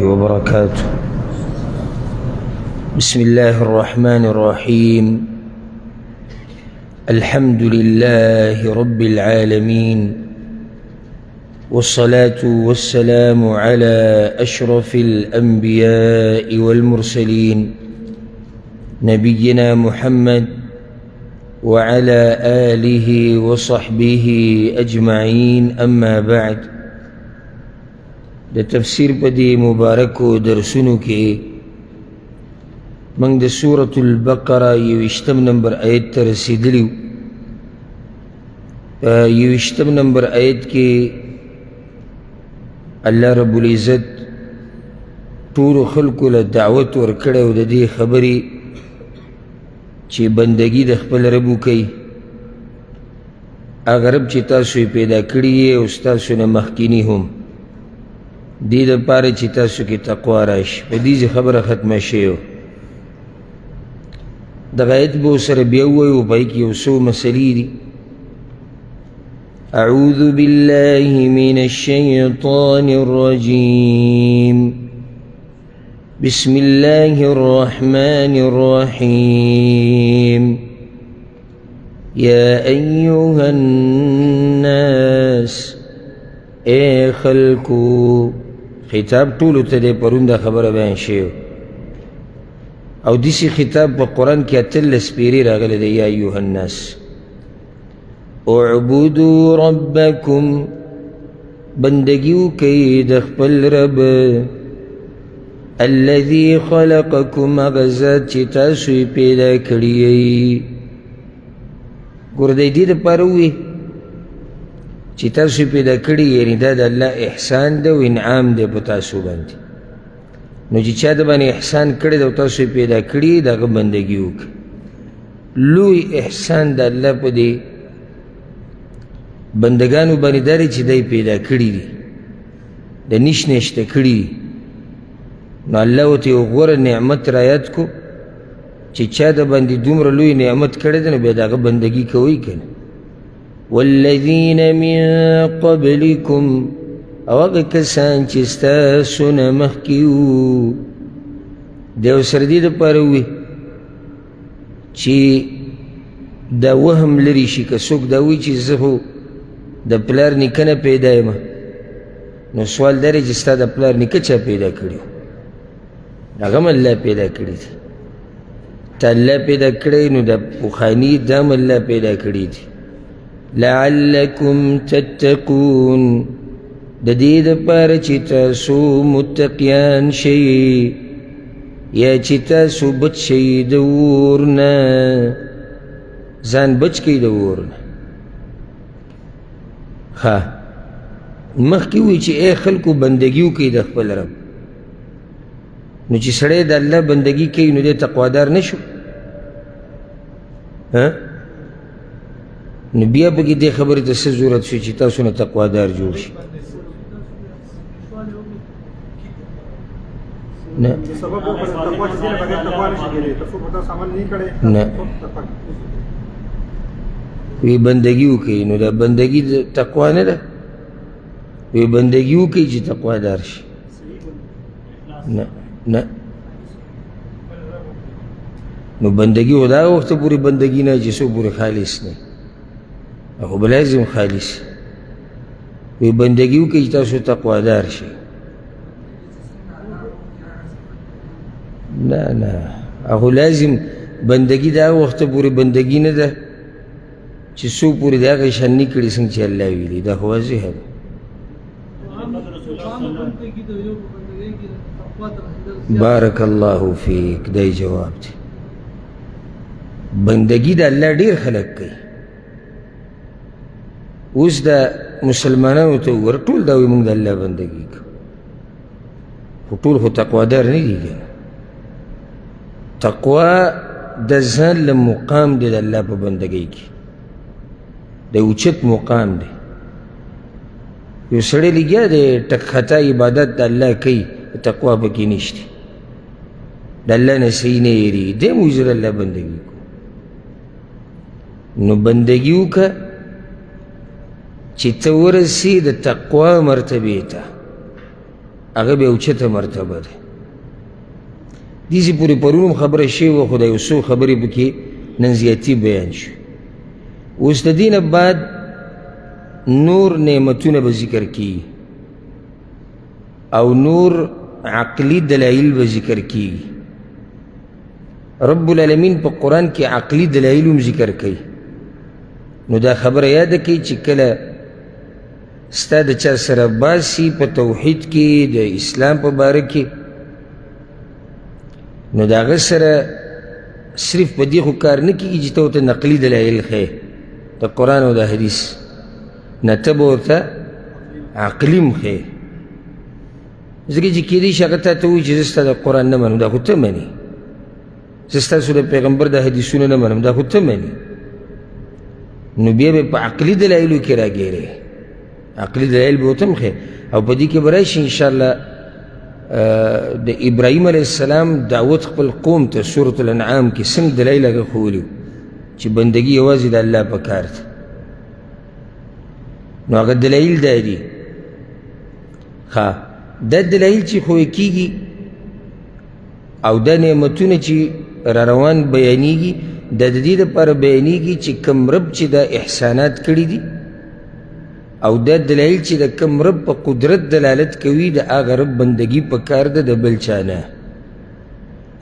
وبركاته. بسم الله الرحمن الرحيم. الحمد لله رب العالمين، والصلاة والسلام على أشرف الأنبياء والمرسلين، نبينا محمد وعلى آله وصحبه أجمعين، أما بعد. د تفسیر په دې مبارکو درسونو کې موږ د سورة البقره 21 نمبر آیت ته رسېدلي. په 21 نمبر آیت کې الله رب العزت ټولو خلکو له دعوت ورکړی او د دې خبرې چې بندګي د خپل رب وکړي، هغه رب چې تاسو یې پیدا کړي یې او ستاسو نه مخکیني هم، دې دپاره چې تاسو کې تقوا راشي. په دې ځای خبره ختمه شوې. دغه آیت به ورسره بیا ووایو، په هغې کې یو څو مسلې دي. أعوذ بالله من الشيطان الرجيم. بسم الله الرحمن الرحيم. يا أيها الناس، اے خلکو. خطاب ټولو ته دی، پرون دا خبره بیان شوې او داسې خطاب په قرآن کې 18 پیرې راغلی دی. یا ایها الناس اعبدوا ربکم، بندګي وکئ د خپل رب، الذي خلقکم، هغه ذات چې تاسو یې پیدا کړي یئ. ګوره، د دې دپاره ووایي چې تاسو یې پیدا کړي، یعنې دا د الله احسان دی او انعام دی په تاسو باندې. نو چې چا د باندې احسان کړی دی او تاسو یې پیدا کړي، د هغه بندګي وکړئ. لوی احسان د الله په دې بندګانو باندې دا دی چې دی پیدا کړي دي، د نش نشته کړي دي. نو الله ورته یو غوره نعمت رایاد کو چې چا د باندې دومره لوی نعمت کړی دی، نو بیا د هغه بندګي کوئ که نه. والذین من قبلکم، او هغه کسان چې ستاسو نه مخکې وو، دی ورسره دې دپاره ووایي چې دا وهم لرې شي. که څوک دا وایي چې زه خو د پلار نیکه نه پیدا یم، نو سوال دا دی چې ستا د پلار نیکه چا پیدا کړي؟ هغه هم الله پیدا کړي دي. ته الله پیدا کړی، نو د پخواني دا هم الله پیدا کړي دي. لعلکم تتقون، د دې دپاره چې تاسو متقیان شئ، یا چې تاسو بچ شئ د اور نه، ځان بچ کړئ د اور نه. ښه، مخکې ووایي چې ای خلکو بندګي وکړئ د خپل رب. نو چې سړی د الله بندګي کوي، نو دی تقوادار نه شو. نو بیا پکې دې خبرې ته څه ضرورت شو چې تاسو نه تقوادار جوړ شي؟ نه، نه وی بندګي وکړي، نو دا بندګي د تقوا نه ده. وی بندګي وکړي چې تقوادار شي. نه نه، نو بندګي خو دا وخته پورې بندګي نه چې څو پورې خالص نه، خو به لازم خالص وی. بندګي وکړئ چې تاسو تقوادار شئ. نه نه، هغه لازم بندګي دا وخته پورې بندګي نه ده چې څو پورې د هغې شان نه کړي څنګه چې الله ویلي. دا خو واضحه ده. بارک الله فیک، دی جواب دی. بندګي د الله ډېر خلک کوي. اوس د مسلمانانو ته وګوره، ټول دا وایي موږ د الله بندګي کوو، خو ټول خو تقوادار نه دي که نه. تقوا د ځان له مقام دی د الله په بندګۍ کې، د اوچت مقام دی. یو سړی لګیا دی ټک خطا عبادت د الله کوي، تقوا پکې نشته، د الله نه صحیح نه یېرېږي، دی هم وایي زه د الله بندګي کوم. نو بندګي وکړه چې ته ورسې د تقوا مرتبې ته. هغه بیا اوچته مرتبه ده. دې ځای پورې پرون هم خبره شوې وه، خو دا یو څو خبرې پکې نن زیاتي بیان شوې. اوس د دې نه بعد نور نعمتونه به ذکر کیږي او نور عقلي دلایل به ذکر کیږي. رب العالمین په قرآن کې عقلي دلایل هم ذکر کوي. نو دا خبره یاده کړئ چې کله ستا د چا سره باسي په توحید کې، د اسلام په باره کې، نو د هغه سره صرف په دې خو کار نه کېږي چې ته ورته نقلي دلایل ښیې د قرآن او د حدیث نه، ته به ورته عقلي هم ښیې. ځکه چې کېدای شي هغه تا ته ووایي چې زه ستا د قرآن نه منم، دا خو ته منې، زه ستاسو د پیغمبر د حدیثونو نه منم، دا خو ته منې. نو بیا به په عقلي دلایلو کې راګیرې، عقلي دلایل به ورته هم ښیې. او په دې کې به راشي انشاءالله د ابراهیم علیه السلام دعوت خپل قوم ته سورة الانعام کې څنګه دلایل هغه ښوولي چې بندګي یوازې د الله په کار ده. نو هغه دلایل دا دي. ښه، دا دلایل چې ښویه کېږي او دا نعمتونه چې را روان بیانېږي، دا د دې دپاره بیانېږي چې کوم رب چې دا احسانات کړي دي او دا دلایل چې د کوم رب په قدرت دلالت کوي، د هغه رب بندګي په کار ده، د بل چا نه.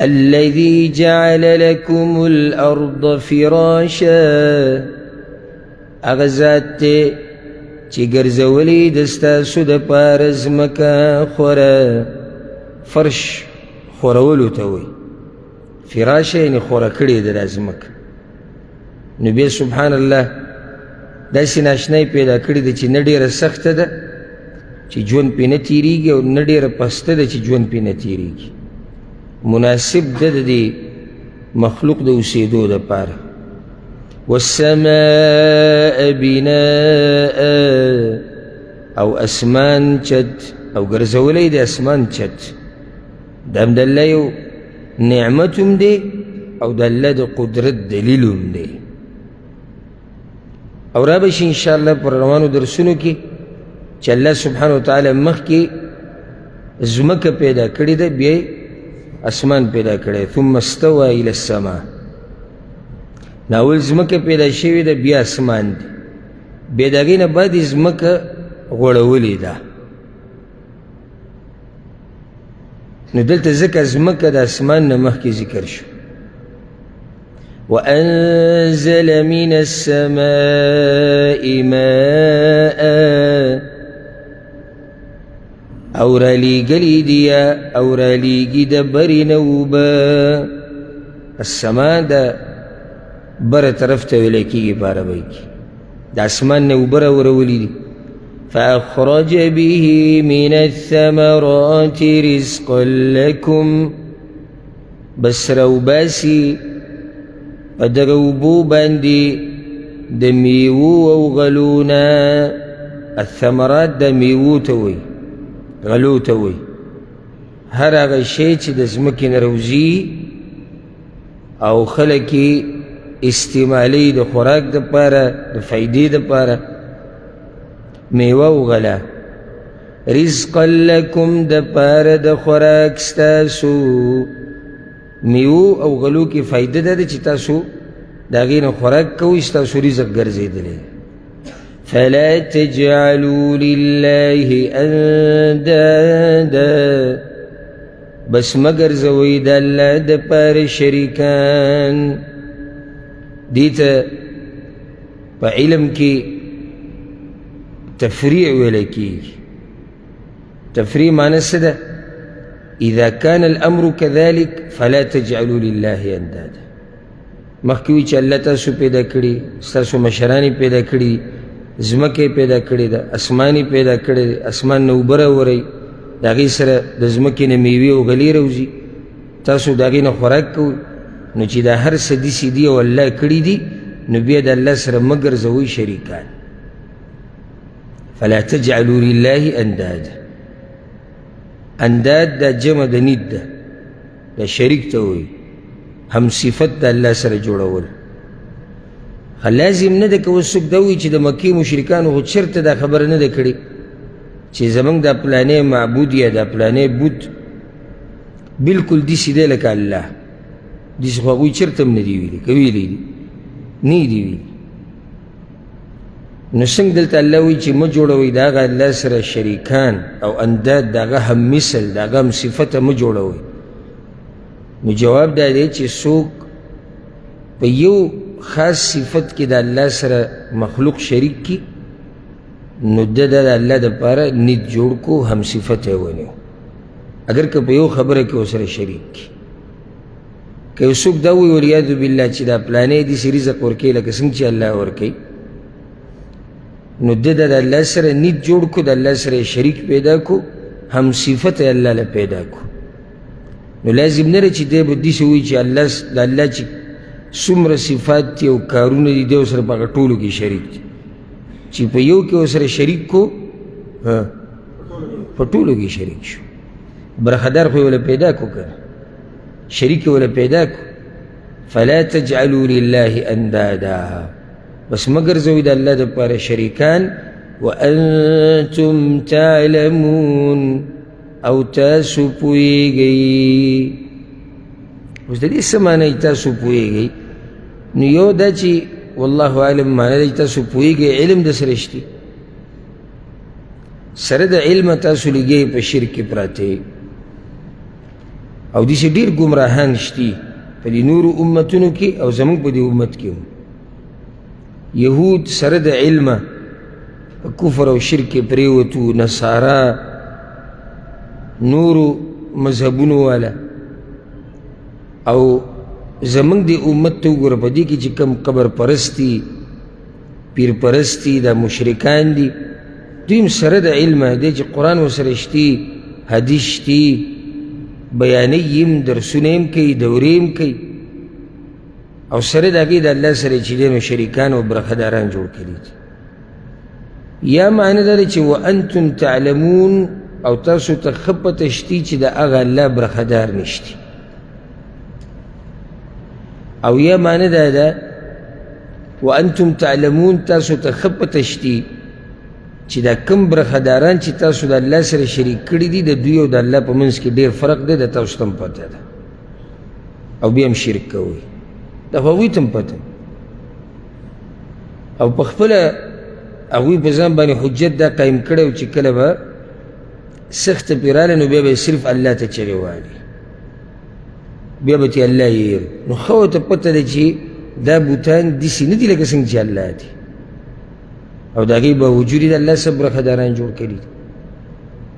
الذي جعل لكم الأرض فراشا، هغه ذات دی چې ګرځولې د ستاسو دپاره ځمکه خوره. فرش خورولو ته وایي، فراشه یعنې خوره کړې ده دا ځمکه. نو بیا سبحان الله داسې ناشنا یې پیدا کړې ده چې نه ډېره سخته ده چې ژوند پرې نه تېرېږي او نه ډېره پسته ده چې ژوند پرې نه تېرېږي. مناسب ده د دې مخلوق د اوسېدو دپاره. والسماء بناء، او اسمان چت، او ګرځولی دی اسمان چت. دا هم د الله یو نعمت هم دی او د الله د قدرت دلیل هم دی. او را به شي انشاءالله پر روانو درسونو کې چې الله سبحانه وتعالی مخکې ځمکه پیدا کړې ده، بیا اسمان پیدا کړی. ثم استوی الی السما، نو اول ځمکه پیدا شوې ده، بیا اسمان دی، بیا د هغې نه بعد یې ځمکه غوړولې ده. نو دلته ځکه ځمکه د اسمان نه مخکې ذکر شو. وأنزل من السماء ماء، او رالیږلي دي او رالیږي د برې نه اوبه. السما د بره طرف ته ویلی کېږي په عربۍ کې، د اسمان نه اوبه راورولي دي. فأخرج به من الثمرات رزقا لكم، بس راوباسي په دغه اوبو باندې د میوو او غلو نه. الثمرات د میوو ته وایي، غلو ته وایي، هر هغه شی چې د ځمکې نه راوځي او خلک یې استعمالوي د خوراک دپاره، د فایدې دپاره، میوه او غله. رزقا لکم، دپاره د خوراک ستاسو. میوو او غلو کې فایده دا ده چې تاسو د هغې نه خوراک کوئ، ستاسو رزق ګرځېدلی. فلا تجعلوا لله اندادا، بس مه ګرځوئ د الله دپاره شریکان. دې ته په علم کې تفریع ویلی کېږي. تفریع معنی څه ده؟ اذا كان الامر كذلك فلا تجعلوا لله اندادا. مخکې وي چې الله تاسو پیدا کړي، ستاسو مشران یې پیدا کړي، ځمکه یې پیدا کړې ده، اسمان یې پیدا کړی دی، اسمان نه اوبه راوروي، د هغې سره د ځمکې نه میوې او غلې راوځي، تاسو د هغې نه خوراک کوئ. نو چې دا هر څه داسې دي او الله کړي دي، نو بیا د الله سره مه ګرځوئ شریکان. فلا تجعلوا لله اندادا. انداد دا جمع د ند ده، دا شریک ته وایي، هم صفت د الله سره جوړول. لازم نه ده که اوس څوک دا وایي چې د مکې مشرکانو خو چېرته دا خبره نه ده کړې چې زمونږ دا پلانې معبود یا دا پلانې بت بالکل داسې دی لکه الله. داسې خو هغوی چېرته هم نه دي ویلي، که ویلي دي نه دي ویلي. نو څنګه دلته الله وایي چې مه جوړوئ د هغه الله سره شریکان او انداد، د هغه هم مثل، د هغه هم صفته مه جوړوئ. نو جواب دا دی چې څوک په یو خاص صفت کې د الله سره مخلوق شریک کړي، نو ده د الله دپاره ند جوړ کو، هم صفت یې ونیو، اګر که په یو خبره کې ورسره شریک کړي. که یو څوک دا ووایي والعیاذ بالله چې دا پلانی داسې رزق ورکوي لکه څنګه چې الله ورکوي، نو ده د الله سره ند جوړ کړو، د الله سره یې شریک پیدا کړو، هم صفت یې الله له پیدا کړو. نو لازم نه ده چې دی به داسې ووایي چې الله د الله چې څومره صفات دي او کارونه دي، دی ورسره په هغه ټولو کې شریک دی. چې په یو کې ورسره شریک کړو، په ټولو کې شریک شو. برخدار خو یې وله پیدا کړو که نه، شریک یې وله پیدا کړو. فلا تجعلوا لله اندادا، بس مه ګرځوئ د الله دپاره شریکان. وانتم تعلمون، او تاسو پوهېږئ. اوس د دې څه معنی تاسو پوهېږئ؟ نو یو دا چې والله اعلم معنی دا چې تاسو پوهېږئ، علم د سره شتي، سره د علمه تاسو لګئ په شرک کې پراته. او داسې ډېر ګمراهان شتي په دې نورو امتونو کې او زموږ په دې امت کې هم. یهود سره د علمه په کفر او شرک کې پرېوتو، نصارا، نورو مذهبونو والا. او زموږ دې امت ته وګوره، په دې کې چې کوم قبر پرستي، پیر پرستي، دا مشرکان دي، دوی هم سره د علمه دی چې قرآن ورسره شتي، حدیث شتي، بیانوي یې هم، درسونه یې هم کوي، دورې هم کوي، او سره د هغې د الله سره چې دی نو شریکان او برخهداران جوړ کړي دي. یا معنی دا ده چې وانتم تعلمون، او تاسو ته ښه پته شتي چې د هغه الله برخهدار نشتي. او یا معنی دا ده وانتم تعلمون، تاسو ته ښه پته شتي چې دا کم برخهداران چې تاسو د الله سره شریک کړي دي، د دوی او د الله په منځ کې ډېر فرق دی، د تاسو ته هم پته ده، او بیا هم شرک کوئ. دا خو هغوی ته هم پته، او په خپله هغوی په ځان باندې حجت دا قایم کړی و چې کله به سخته پرې راله نو بیا به یې صرف الله ته چغې والي، بیا به ترې الله یې. نو ښه ورته پته ده چې دا بوتان داسې نه دي لکه څنګه چې الله دي، او د هغې باوجود یې د الله څخه برخهداران جوړ کړي دي.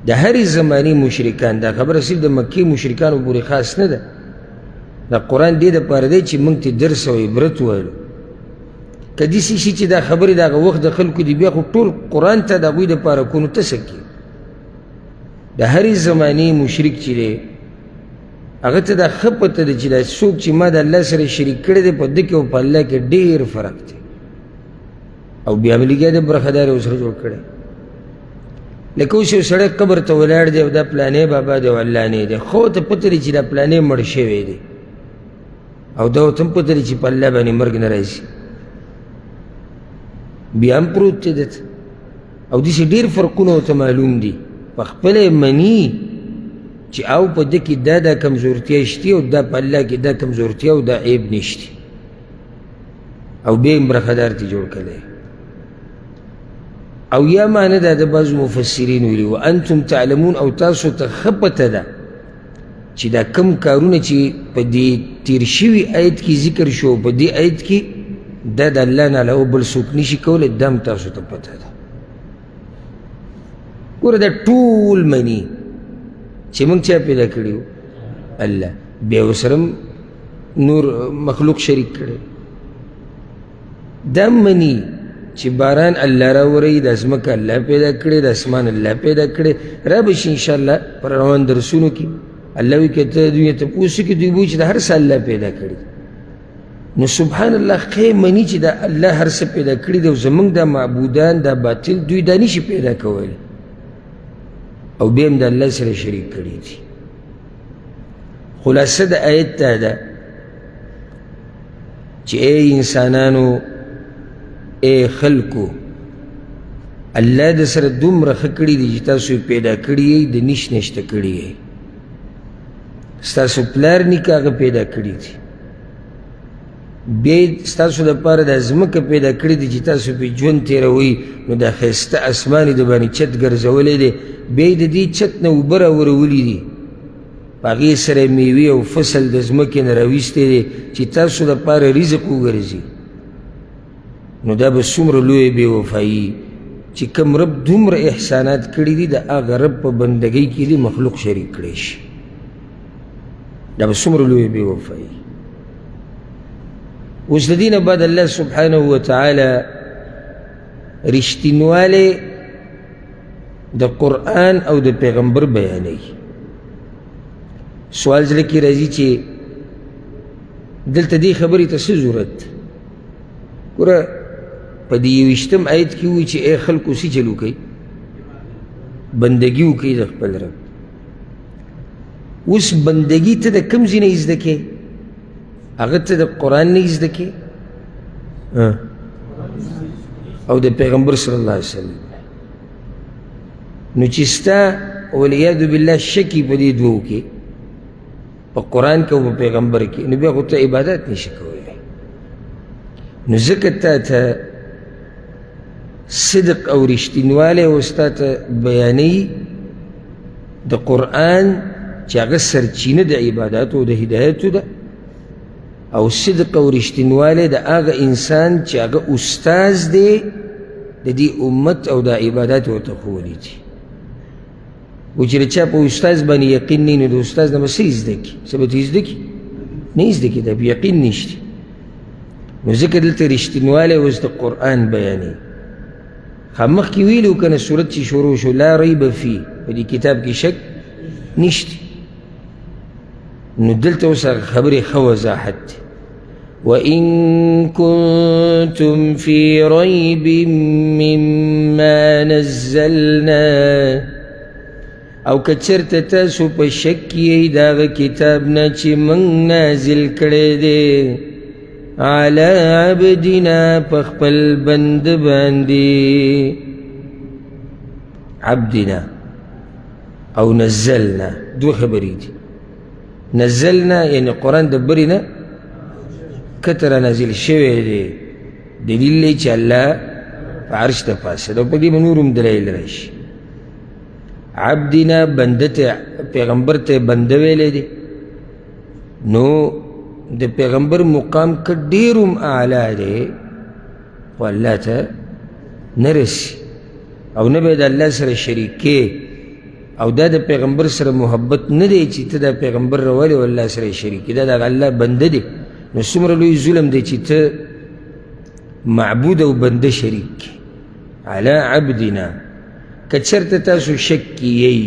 د هرې زمانې مشرکان، دا خبره صرف د مکې مشرکانو پورې خاص نه ده، دا قرآن دې دپاره دی چې موږ ته درس او عبرت وویلو. که داسې شي چې دا خبرې د هغه وخت د خلکو دي، بیا خو ټول قرآن ته د هغوی دپاره کو، نو ته څه کوې؟ د هرې زمانې مشرک چې دی هغه ته دا ښه پته ده چې دا څوک چې ما د الله سره شریک کړی دی، په ده کې او په الله کې ډېر فرق دی، او بیا هم لګیا دی برخهدار یې ورسره جوړ کړی. لکه اوس یو سړی قبر ته ولاړ دی او دا پلانی بابا دی او الله نه دی، خو ورته پته دی چې دا پلانی مړ شوی دی، او دا ورته هم پته دی چې په الله باندې مرګ نه راځي، بیا هم پروت دی ده ته. او داسې ډېر فرقونه ورته معلوم دي، په خپله یې مني چې او په ده کې دا دا کمزورتیا شتي او دا په الله کې دا کمزورتیا او دا عیب نشتي، او بیا یې برخهدار ترې جوړ کړی. او یا معنی دا د بعضو مفسرین ویلي وانتم تعلمون، او تاسو ته ښه پته ده چې دا کم کارونه چې په دې تیر شوي آیت کې ذکر شو، په دې آیت کې دا د الله نه علاوه بل څوک نشي کولی، دا هم تاسو ته پته ده. ګوره دا ټول مني چې موږ چا پیدا کړي وو؟ الله. بیا ورسره نور مخلوق شریک کړی. دا مني چې باران الله راوروي، د ځمکه الله پیدا کړې، د اسمان الله پیدا کړی. را به شي انشاءالله پر روان درسونو کې الله وایي که ته دوی ته پوه شي کې دوی به وایي چې د هر څه الله پیدا کړي. نو سبحان الله ښه مني چې دا الله هر څه پیدا کړي دی او زموږ دا معبودان دا باطل دوی دا نشي پیدا کولی، او بیا هم د الله سره شریک کړي دي. خلاصه د آیت دا ده چې ای انسانانو، ای خلکو، الله د سره دومره ښه کړي دي چې تاسو یې پیدا کړي یئ، د نش نشته کړي یئ. ستاسو پلار نیکه هغه پیدا کړي دي، بیا یې ستاسو دپاره دا ځمکه پیدا کړې دي چې تاسو پرې ژوند تېروئ، نو دا ښایسته اسمان یې د باندې چت ګرځولی دی، بیا یې د دې چت نه اوبه راورولي دي، په هغې سره میوې او فصل د ځمکې نه راویستی دی چې تاسو دپاره رزق وګرځي. نو دا به څومره لویه بې وفایي چې کوم رب دومره احسانات کړي دي، د هغه رب په بندګۍ کې دې مخلوق شریک کړی شي. دا به څومره لویه بې وفایي. اوس د دې نه بعد الله سبحانه وتعالی رښتینوالی د قرآن او د پیغمبر بیانوي. سوال زړه کې راځي چې دلته دې خبرې ته څه ضرورت؟ ګوره په دې 21 آیت کې وایي چې ای خلکو څه چل وکړئ، بندګي وکړئ د خپل رب. اوس بندګي ته د کوم ځای نه زده کې؟ هغه ته د قرآن نه زده کې او د پیغمبر صلی الله علیه وسلم. نو چې ستا والعیاذ بالله شکي په دې دوو کې، په قرآن کې او په پیغمبر کې، نو بیا خو ته عبادت نشي کولی. نو ځکه تا ته صدق او رښتینوالی اوس تا ته بیانوي د قرآن چې هغه سرچینه د عباداتو او د هدایتو ده، او صدق او رښتینوالی د هغه انسان چې هغه استاذ دی د دې امت او د عبادات ورته ښوولي دي. و چې د چا په استاذ باندې یقین نه نو د استاذ نه به څه زده کړي؟ څه به ترې زده کړي؟ نه زده کړي، دا یقین نشته. نو ځکه دلته رښتینوالی اوس د قرآن بیانوي. ښه مخکې ویلي که نه، سورت چې شروع شو لا ریب فی، په دې کتاب کې شک نشته. نو دلته اوس هغه خبرې ښه وضاحت دی. وإن كنتم في ريب مما نزلنا، او که چېرته تاسو په شک یئ د هغه کتاب نه چې موږ نازل کړی دی علی عبدنا، په خپل بند باندې، عبدنا او نزلنا دوه خبرې دي. نزلنا یعنی قرآن د برې نه کته را نازل شوی دی، دلیل دی چې الله په عرش د پاسه ده، او په دې به نور هم دلایل راشي. عبدنا بنده ته، پیغمبر ته بنده ویلی دی، نو د پیغمبر مقام که ډېر هم اعلی دی خو الله ته نه رسي، او نه به د الله سره شریک کې. او دا د پیغمبر سره محبت نه دی چې ته د پیغمبر راولې او الله سره شریک کې، دا د الله بنده دی. نو څومره لوی ظلم دی چې ته معبود او بنده شریک کې. علی عبدنا، که چېرته تاسو شک کې یئ،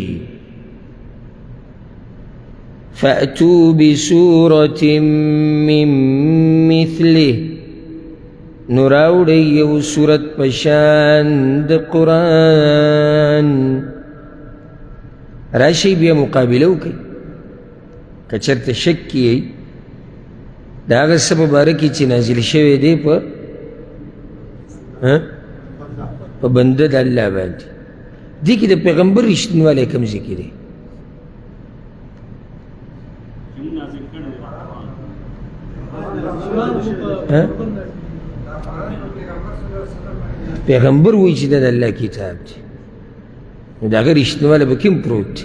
فأتوا بسورة من مثله، نو راوړئ یو سورت په شان د قرآن. راشئ بیا مقابله وکړئ. که چېرته شک کې یئ د هغه څه په باره کې چې نازل شوی دی په بنده د الله باندې، دې کې د پیغمبر رښتینوالی کوم ځای کې دی؟ پیغمبر وایي چې دا د الله کتاب دی، نو د هغه رښتینوالی به کوم پروت دی؟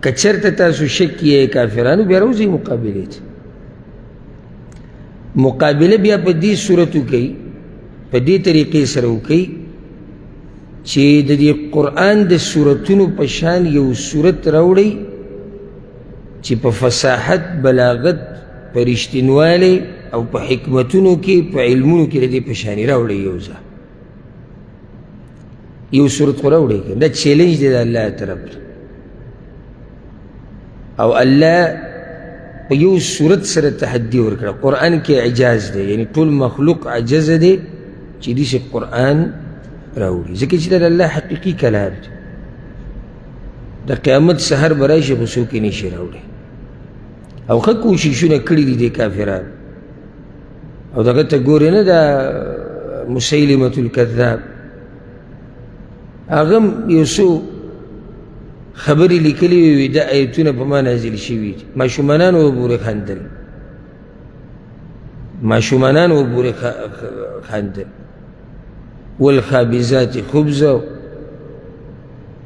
که چېرته تاسو شک یې کافرانو، بیا راوځئ مقابلې ته. مقابله بیا په دې صورت وکړئ، په دې طریقې سره وکړئ چې د دې قرآن د سورتونو په شان یو سورت راوړئ چې په فصاحت، بلاغت، په رښتینوالی او په حکمتونو کې، په علمونو کې د دې په شان یې راوړئ. یو ځای یو سورت خو راوړئ که دا چیلنج دی د الله طرف ته. او الله په یو سورت سره تحدي ورکړه. قرآن کې اعجاز دی، یعنی ټول مخلوق عجز دی چې داسې قرآن راوړي، ځکه چې دا د الله حقیقي کلام دی. د قیامت سحر به راشي خو څوک یې نشي راوړی. او ښه کوششونه کړي دي دې کافرانو، او دغه ته ګورې نه دا مسیلمة الکذاب هغه هم یو څو خبرې لیکلې وې، دا ایتونه په ما نازل شوي دي. ماشومانانو ورپورې خندل، ماشومانانو ورپورې خندل. والخابزات خبزا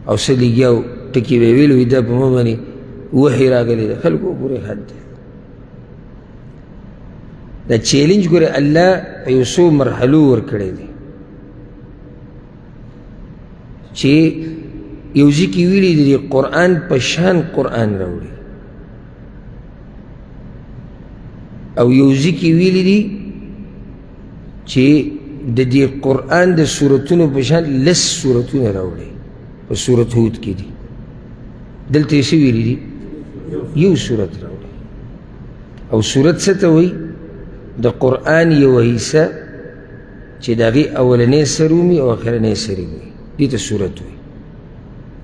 او څه لګیا و، ټکي به یې ویل، وایي دا په ما باندې وحي راغلی ده. خلکو ورپورې خندل. دا چیلنج ګوره الله په یو څو مرحلو ورکړی دی چې یو ځای کې ویلي دي قرآن په شان قرآن راوړي، او یو ځای کې ویلي دي چې د دې قرآن د سورتونو په شان لس سورتونه راوړي، په سورت هود کې دي. دلته یې څه ویلي دي؟ یو سورت راوړي. او سورت څه ته وایي؟ د قرآن یوه حصه چې د هغې اولنی سر ومي او اخرنی سر یې وي، دې ته سورت وایي.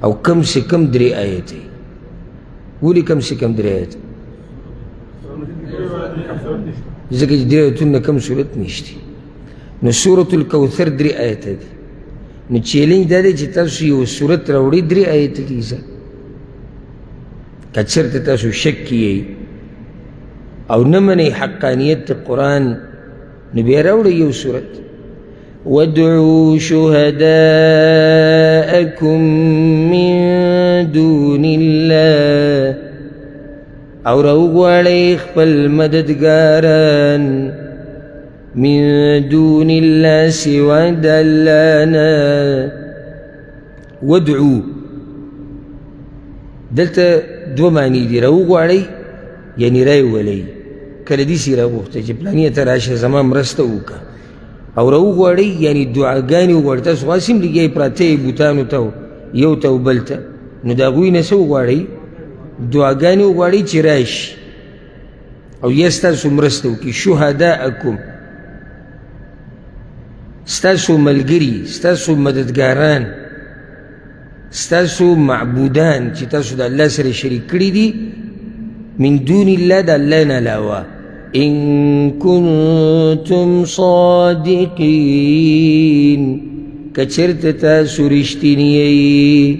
او کم سه کم درې آیت وي. ولې کم سه کم درې آیت؟ ځکه چې درې آیتونه کم سورت نشته. نو سورة الکوثر درې آیته دي. نو چیلنج دا دی چې تاسو یو سورت راوړئ درې آیته دي. که چېرته تاسو شک کې یئ او نه منئ حقانیت د قرآن، نو بیا راوړئ یو سورت. وادعوا شهداءکم من دون الله، او راوغواړئ خپل مددګاران من دون الله سوا د الله نه. وادعو دلته دوه معنی دي. راوغواړئ یعنی رای ولئ، کله داسې راغوښته چې پلانیه ته راشه زما مرسته وکړه. او راوغواړئ یعنی دعاګانې وغواړئ. تاسو خو هسې هم لګیا یئ پراته یئ بوتانو ته یو ته او بل ته، نو د هغوی نه څه وغواړئ؟ دعاګانې وغواړئ چې راشي او یا ستاسو مرسته وکړي. شهداءکم، ستاسو ملګري، ستاسو مددګاران، ستاسو معبودان چې تاسو د الله سره شریک کړي دي، من دون الله، د الله نه علاوه. ان کنتم صادقین، که چېرته تاسو رښتیني یئ.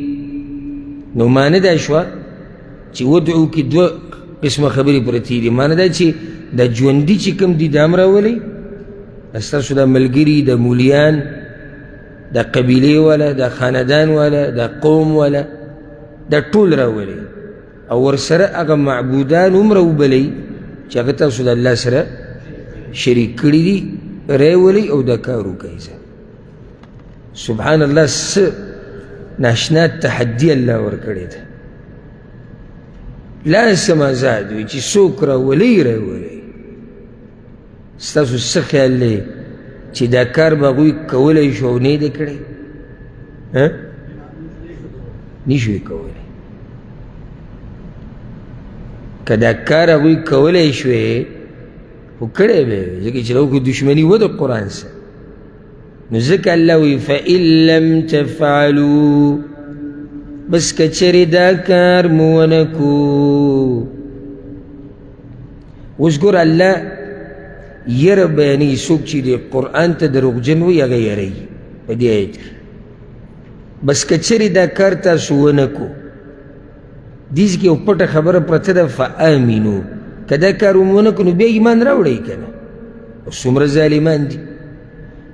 نو معنی دا شوه چې ودعو کې دوه قسمه خبرې پرتې دي. معنی دا چې دا ژوندي چې کوم دي دا هم راولئ، ستاسو دا ملګري، دا مولیان، دا قبیلې والا، دا خاندان والا، دا قوم والا، دا ټول راولئ، او ورسره هغه معبودان هم راوبلئ چې هغه تاسو د الله سره شریک کړي دي، راولئ او دا کار وکړئ. سبحان الله، څه ناشنا تحدي الله ورکړې ده. لا سم آزاد وي چې څوک راولئ راولئ. ستاسو څه خیال دی چې دا کار به هغوی کولی شو او نه یې دی کړی؟ نه شو یې کولی. که دا کار هغوی کولی شوی خو کړی به یې، ځکه چې هغوی دښمني وه د قرآن سره. نو ځکه الله وایي فإن لم تفعلوا، بس که چېرې دا کار مو ونه کړو. اوس ګوره الله یره بیانوي، څوک چې د قرآن ته دروغجن وي هغه یروي په دې آیت کې. بس که چېرې دا کار تاسو ونه کړو، دې ځای کې یو پټه خبره پرته ده، فآمنو، که دا کار هم ونه کړو نو بیا ایمان راوړئ که نه. څومره ظالمان دي.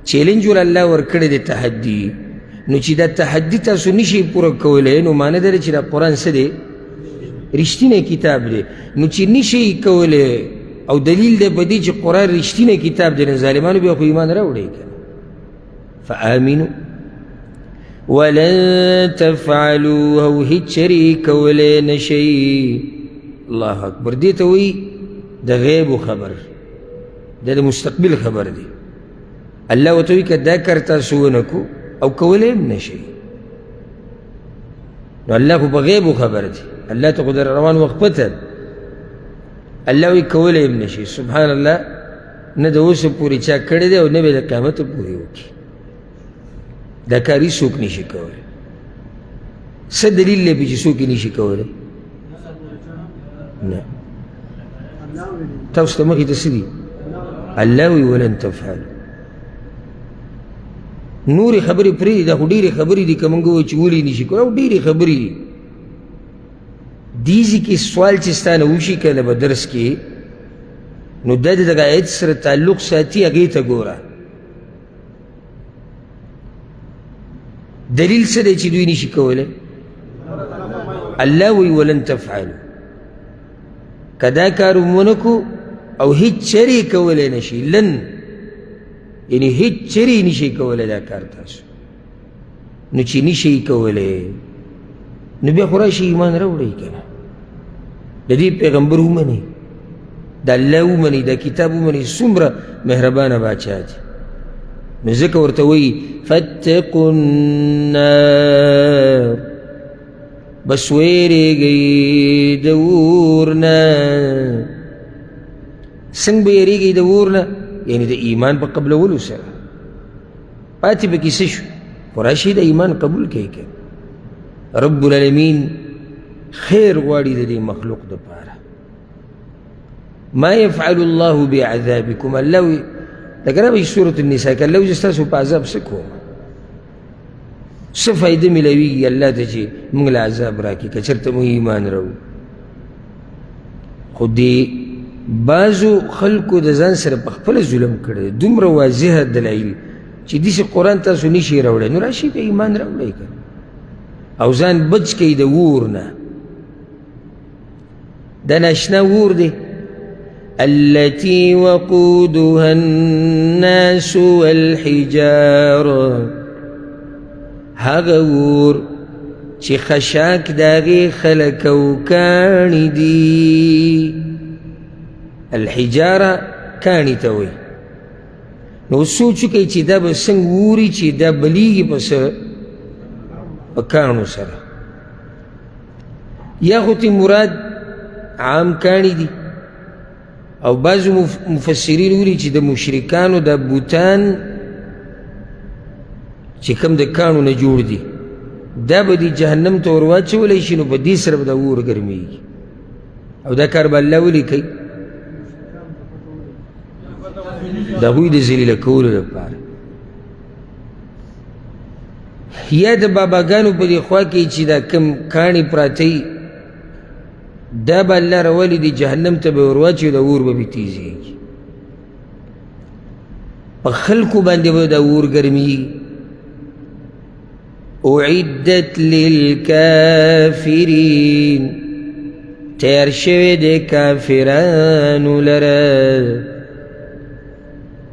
چیلنج ول الله ورکړی دی تحدي، نو چې دا تحدي تاسو نشئ پوره کولی نو معنی دا ده چې دا قرآن څه دی؟ رښتینی کتاب دی. نو چې نشئ کولی او دلیل دی په دې چې قرآن رښتینی کتاب دی، نو ظالمانو بیا خو ایمان راوړئ که نه. فآمنو ولن تفعلوا، او هیڅ چېرې کولی نه شئ. الله اکبر، دې ته وایي د غیبو خبر، دا د مستقبل خبر دی. الله ورته وایي که دا کار تاسو ونه کړو او کولی هم نه شئ، نو الله خو په غیبو خبر دی، الله ته خو د روان وخت پته ده. الله وایي کولی هم نه شئ. سبحان الله، نه د اوسه پورې چا کړی دی او نه به د قیامته پورې وکړي. دا کار هېڅوک نه شي کولی. څه دلیل دی پرې چې څوک یې نه شي کولی؟ نه، تاسو ته مخې ته څه دي؟ الله وایي ولن تفعلوا. نورې خبرې پرېږدي، دا خو ډېرې خبرې دي، که موږ ووایو چې ولې نشي کولی، او ډېرې خبرې دي. دې ځای کې سوال چې ستا نه وشي که نه په درس کې، نو دا د دغه آیت سره تعلق ساتي، هغې ته ګوره. دلیل څه دی چې دوی نشي کولی؟ الله وایي ولن تفعلو، که دا کار ونه کړو او هیڅ چرې کولی نه شي، لن یعنی هیڅ چرې نشي کولی دا کار تاسو، نو چې نشي کولی نو بیا خو راشي ایمان راوړئ که نه، د دې پیغمبر ومنئ، د الله ومنئ، د کتاب ومنئ، څومره مهربانه باچا دی. نو ځکه ورته وایي فاتقوا النار، بس ویرېږئ د اور نه. څنګه به یېرېږئ د اور نه؟ یعنې د ایمان په قبلولو سره. پاتې پکې څه شو؟ خو راشي د ایمان قبول کوي که رب العالمین خیر غواړي د دې مخلوق دپاره. ما يفعل الله بعذابكم، الله وایي لکه را به شي سورة النساء کې، الله وایي زه ستاسو په عذاب څه کوم، څه فایده میلاویږي الله ته چې موږ له عذاب راکړي که چېرته موږ ایمان راوړو. خو دې بعضو خلکو د ځان سره په خپله ظلم کړی دی، دومره واضح دلایل چې داسې قرآن تاسو نشي راوړی، نو راشي بیا ایمان راوړی که او ځان بچ کړئ د اور نه. دا ناشنا اور دی، التي وقودها الناس والحجارة، هغه اور چې خشاک د هغې خلک او کاڼي دي. الحجاره کاڼي ته وایي. نو سوچ وکړئ چې دا به څنګه اوري چې دا بلیږي په څه؟ په کاڼو سره. یا خو ترې مراد عام کاڼي دي، او بعضو مفسرین ویلي چې د مشرکانو دا بوتان چې کوم د کاڼو نه جوړ دي، دا به دې جهنم ته ور واچولی شي، نو په دې سره به دا اور ګرمېږي. او دا کار به الله ولې کوي؟ د هغوی د ذلیله کولو لپاره. یا د باباګانو په دې خوا کې چې دا کوم کاڼي پراته وي، دا به الله راولي، د جهنم ته به ور واچوي، دا اور به پرې تېزېږي. په خلکو باندې به دا اور ګرمېږي. اعدت للکافرین، تیار شوی دی کافرانو لره.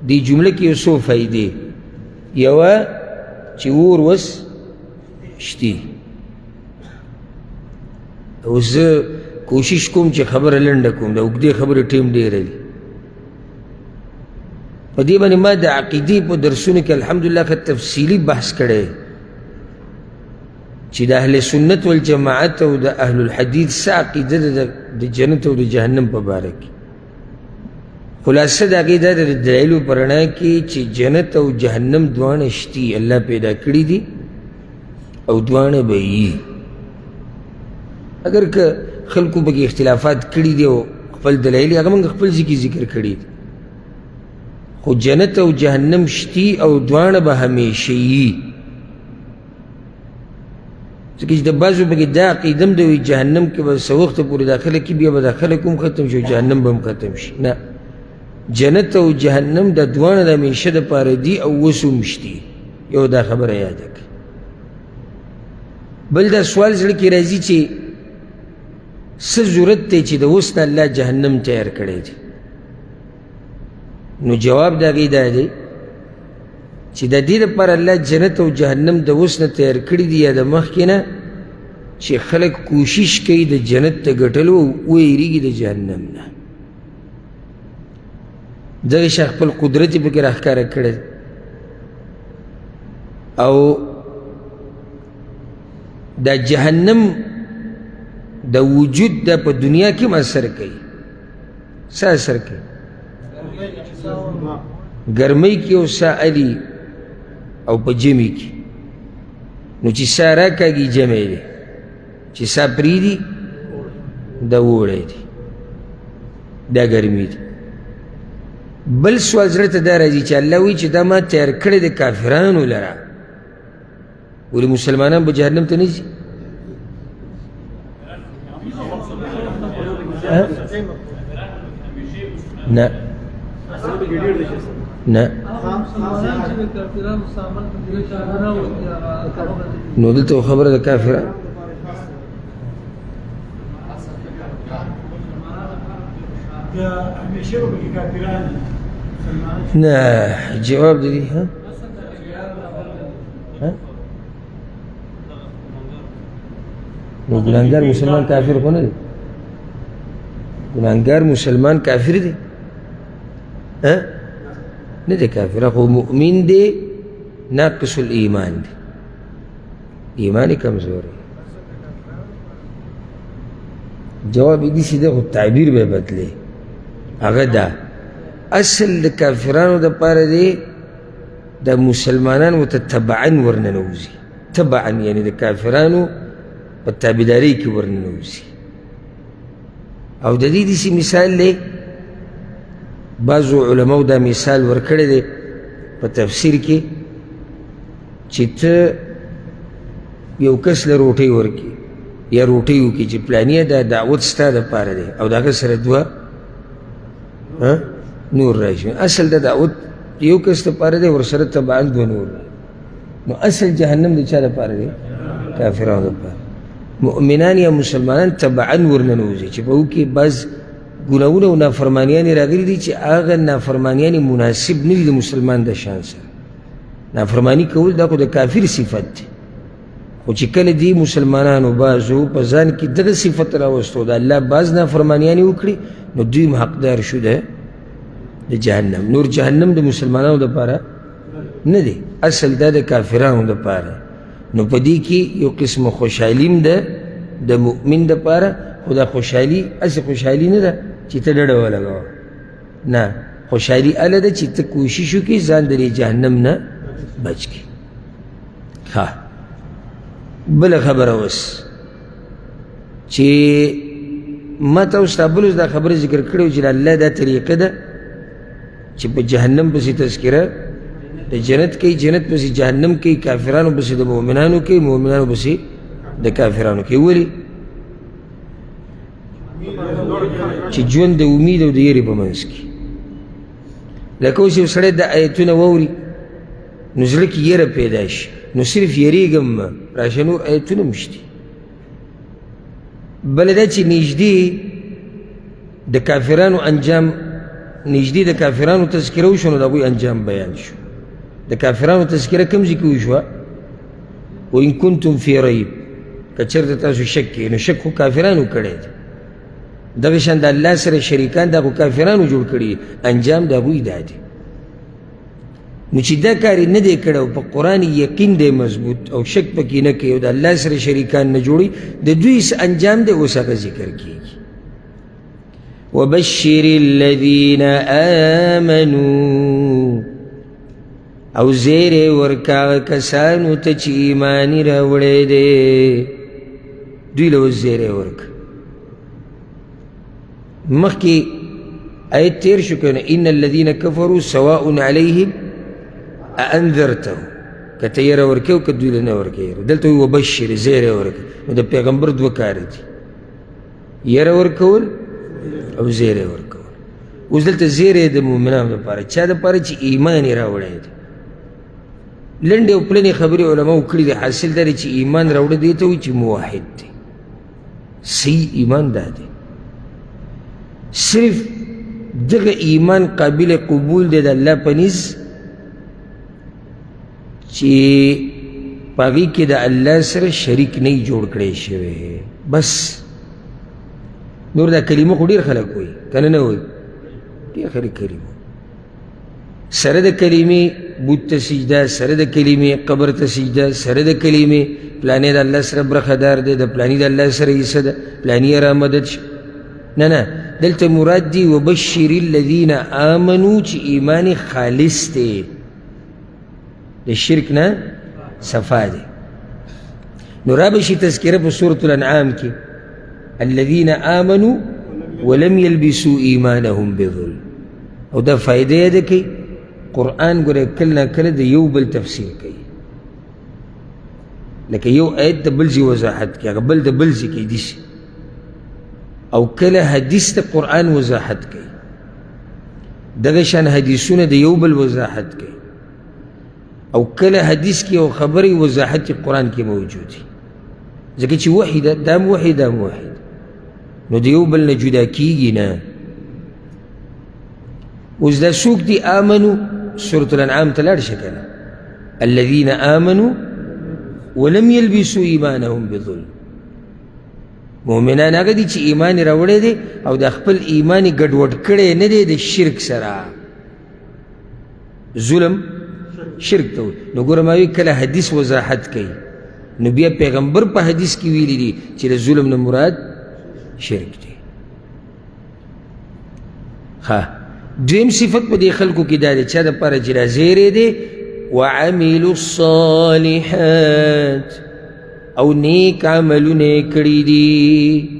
دې جمله کې یو څو فایدې. یوه چې اور اوس شتي، او زه کوشش کوم چې خبره لنډه کوم، د اوږدې خبرې ټایم ډېره دی. په دې باندې ما د عقیدې په درسونو کې الحمدلله ښه تفصیلي بحث کړی چې د اهل سنت والجماعت او د اهل الحدیث څه عقیده ده د جنت او د جهنم په باره کې. خلاصه د هغې دا ده د دلایلو په رڼا کې چې جنت او جهنم دواړه شتي، الله پیدا کړي دي او دواړه به یي. اګر که خلکو پکې اختلافات کړي دي او خپل دلایل یې هغه موږ خپل ځای کې ذکر کړي دي، خو جنت او جهنم شتي او دواړه به همیشه یي. ځکه چې د بعضو پکې دا عقیده هم ده وایي جهنم کې به څه وخته پورې داخله کړي، بیا به دا خلک هم ختم شي او جهنم به هم ختم شي. نه، جنت او جهنم دا دواړه د همیشه دپاره دي او اوس هم شتي. یو دا خبره یاده کړئ. بل دا سوال زړه کې راځي چې څه ضرورت دی چې د اوس نه الله جهنم تیار کړی دی؟ نو جواب د هغې دا دی چې د دې لپاره الله جنت او جهنم د اوس نه تیار کړي دي یا د مخکې نه، چې خلک کوشش کوي د جنت ته ګټلو او ویریږي د جهنم نه. دغه شان خپل قدرت یې پکې راښکاره کړی او دا جهنم د وجود د په دنیا کې هم اثر کوي. څه اثر کوي؟ ګرمۍ کې یو ساه الي او په ژمي کې، نو چې ساه راکاږي ژمی دی، چې ساه پرېږدي دا اوړی دی، دا ګرمي دی. بل سوال زړه ته دا راځي چې الله وایي چې دا ما تیار کړی د کافرانو لره، ولې مسلمانان به جهنم ته نه ځي؟ نه نه، نو دلته خبره د کافرانو. نه، جواب دی ها ها، نو ګناهګار مسلمان کافر خو نه دی. ګناهګار مسلمان کافر دی؟ ها، نه دی کافر، خو مؤمن دی، ناقص الایمان دی، ایمان یې کمزوری. جواب یې داسې دی، خو تعبیر به یې بدلې. هغه دا اصل د کافرانو دپاره دی، د مسلمانانو ته تبعا ورننوځي. تبعا یعنې د کافرانو په تابعدارۍ کې ورننوځي. او د دې داسې مثال دی، بعضو علماو دا مثال ورکړی دی په تفسیر کې، چې ته یو کس له روټۍ ورکړي یا روټۍ وکړي چې پلانیه دا دعوت ستا دپاره دی، او د هغه سره دوه نور راشي. اصل د دعوت یو کس دپاره دی، ورسره طبعا دوه نور. نو اصل جهنم د چا دپاره دی؟ کافرانو دپاره. مؤمنان یا مسلمانان طبعا ورننوځي، چې په هغو کې بعض ګناهونه او نافرمانیانې راغلي دي چې هغه نافرمانیانې مناسب نه دي د مسلمان د شان سره. نافرمانی کول دا خو د کافر صفت دی، خو چې کله دي مسلمانانو بعضو په ځان کې دغه صفت راوستو، د الله بعض نافرمانیانې وکړي، نو دوی هم حقدار شو د جهنم. نور جهنم د مسلمانانو دپاره نه دی، اصل دا د کافرانو دپاره. نو په دې کې یو قسم خوشحالي هم ده د مؤمن دپاره، خو دا خوشحالي هسې خوشحالي نه ده چې ته ډډه ولګوه، نه، خوشحالي هله ده چې ته کوشش وکړې ځان د دې جهنم نه بچ کړې. ښه، بله خبره اوس چې ما ته اوس بل اوس دا خبره ذکر کړې وه چې د الله دا طریقه ده چې په جهنم پسې تذکره د جنت کوي، جنت پسې جهنم کوي، کافرانو پسې د مؤمنانو کوي، مؤمنانو پسې د کافرانو کوي. ولې؟ چې ژوند د امید او د یرې په منځ کې. لکه اوس یو سړی د آیتونه واوري نو زړه کې یره پیدا شي، نو صرف یریږم مه، راشه نور آیتونه هم شته. بله دا چې نږدې د کافرانو انجام، نږدې د کافرانو تذکره وشوه، نو د هغوی انجام بیان شو. د کافرانو تذکره کوم ځای کې وشوه؟ وإن کنتم فی ریب، که چېرته تاسو شک کوئ، نو شک خو کافرانو کړی دی. دغه شان د الله سره شریکان دا خو کافرانو جوړ کړي، انجام د هغوی دا دی. نو چې دا کار یې نه دی کړی او په قرآن یقین دی مضبوط او شک پکې نه کوي او د الله سره شریکان نه جوړوي، د دوی څه انجام دی اوس هغه ذکر کېږي. وبشر الذین آمنو، او زیری ورکا هغه کسانو ته چې ایمان یې راوړی دی، دوی له اوس زیری ورکړه. مخکې آیت تیر شو که نه، ان الذین کفروا سواء علیهم أأنذرتهم، که ته یره ورکوې او که دوی له نه ورکوې یره. دلته وایي وبشر، زیری ورکړه. نو د پیغمبر دوه کاره دي، یره ورکول او زیری ورکول. اوس دلته زیری د مؤمنانو دپاره، چا دپاره چې ایمان یې راوړی دی. لنډې او پلنې خبرې علماو کړي دي، حاصل دا دی چې ایمان راوړی دی ته وایي چې موحد دی، صحیح ایمان دا دی. صرف دغه ایمان قابل قبول دی د الله په نزد چې په هغې کې د الله سره شریک نه جوړ کړی شوی. بس نور دا کلمه خو ډېر خلک وایي که نه، نه وایي؟ ډېر خلک کلمه سره د کلمې بت ته سجده، سره د کلمې قبر ته سجده، سره د کلمې پلانی د الله سره برخهدار دی، د پلانی د الله سره حصه ده، پلانی یې را مدد شي. نه نه، دلته مراد دی وبشر الذین آمنو چې ایمان خالص دی، د شرک نه صفا دی. نو را به شي تذکره په سورة الانعام کې، الذین آمنوا ولم يلبسوا ایمانهم بظلم. او دا فایده یې ده کوي. قرآن ګوره کله نا کله د یو بل تفسیر کوي، لکه یو آیت د بل ځای وضاحت کوي، هغه بل د بل ځای کوي داسې. او کله حدیث د قرآن وضاحت کوي، دغه شان حدیثونه د یو بل وضاحت کوي. او کله حدیث کې یو خبرې وضاحت قرآن کې موجود دي، ځکه چې وحي ده، دا هم وحي، دا هم وحي ده، نو د یو بل نه جدا کیږي نه. اوس دا څوک دي؟ آمنو، سورة الانعام ته لاړ شه که نه، الذین آمنوا ولم یلبسوا ایمانهم بظلم. مؤمنان هغه دي چې ایمان یې راوړی دی او د خپل ایمان یې ګډوډ کړی نه دی د شرک سره. ظلم شرک ته وایي. نو ګوره ما وی کله حدیث وضاحت کوي، نو بیا پیغمبر په حدیث کې ویلي دي چې د ظلم نه مراد شرک دی. ښه، دویم صفت په دې خلکو کې دا دی چا دپاره چې دا زیری دی، وعملوا الصالحات، او نیک عملونه یې کړي دي.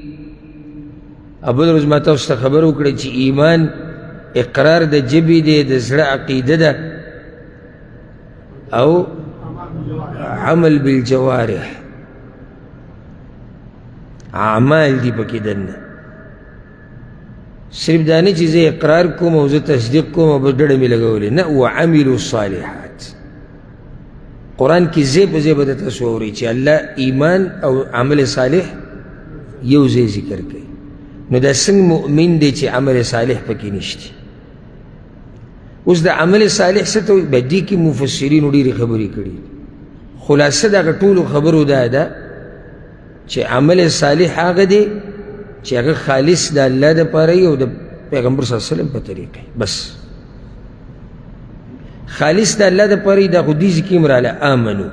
بله ورځ ما تاسو ته خبره وکړه چې ایمان اقرار د ژبې دی، د زړه عقیده ده، او عمل بالجوارح، اعمال دي پکې دننه. صرف دا نه چې زه اقرار کوم او زه تصدیق کوم او بس ډډه مې لګولې نه، وعملوا الصالحات. قرآن کې ځای په ځای به درته تاسو اورئ چې الله ایمان او عمل صالح یو ځای ذکر کوي. نو دا څنګه مؤمن دی چې عمل صالح پکې نشته؟ اوس د عمل صالح څه ته وایي؟ په دې کې مفسرینو ډېرې خبرې کړي. خلاصه دغه ټولو خبرو دا ده چې عمل صالح هغه دی چې هغه خالص د الله دپاره وي او د پیغمبر صلی الله علیه وسلم په طریقه، بس خالص د الله دپاره وي. دا خو دې ځای کې هم راغله آمنو،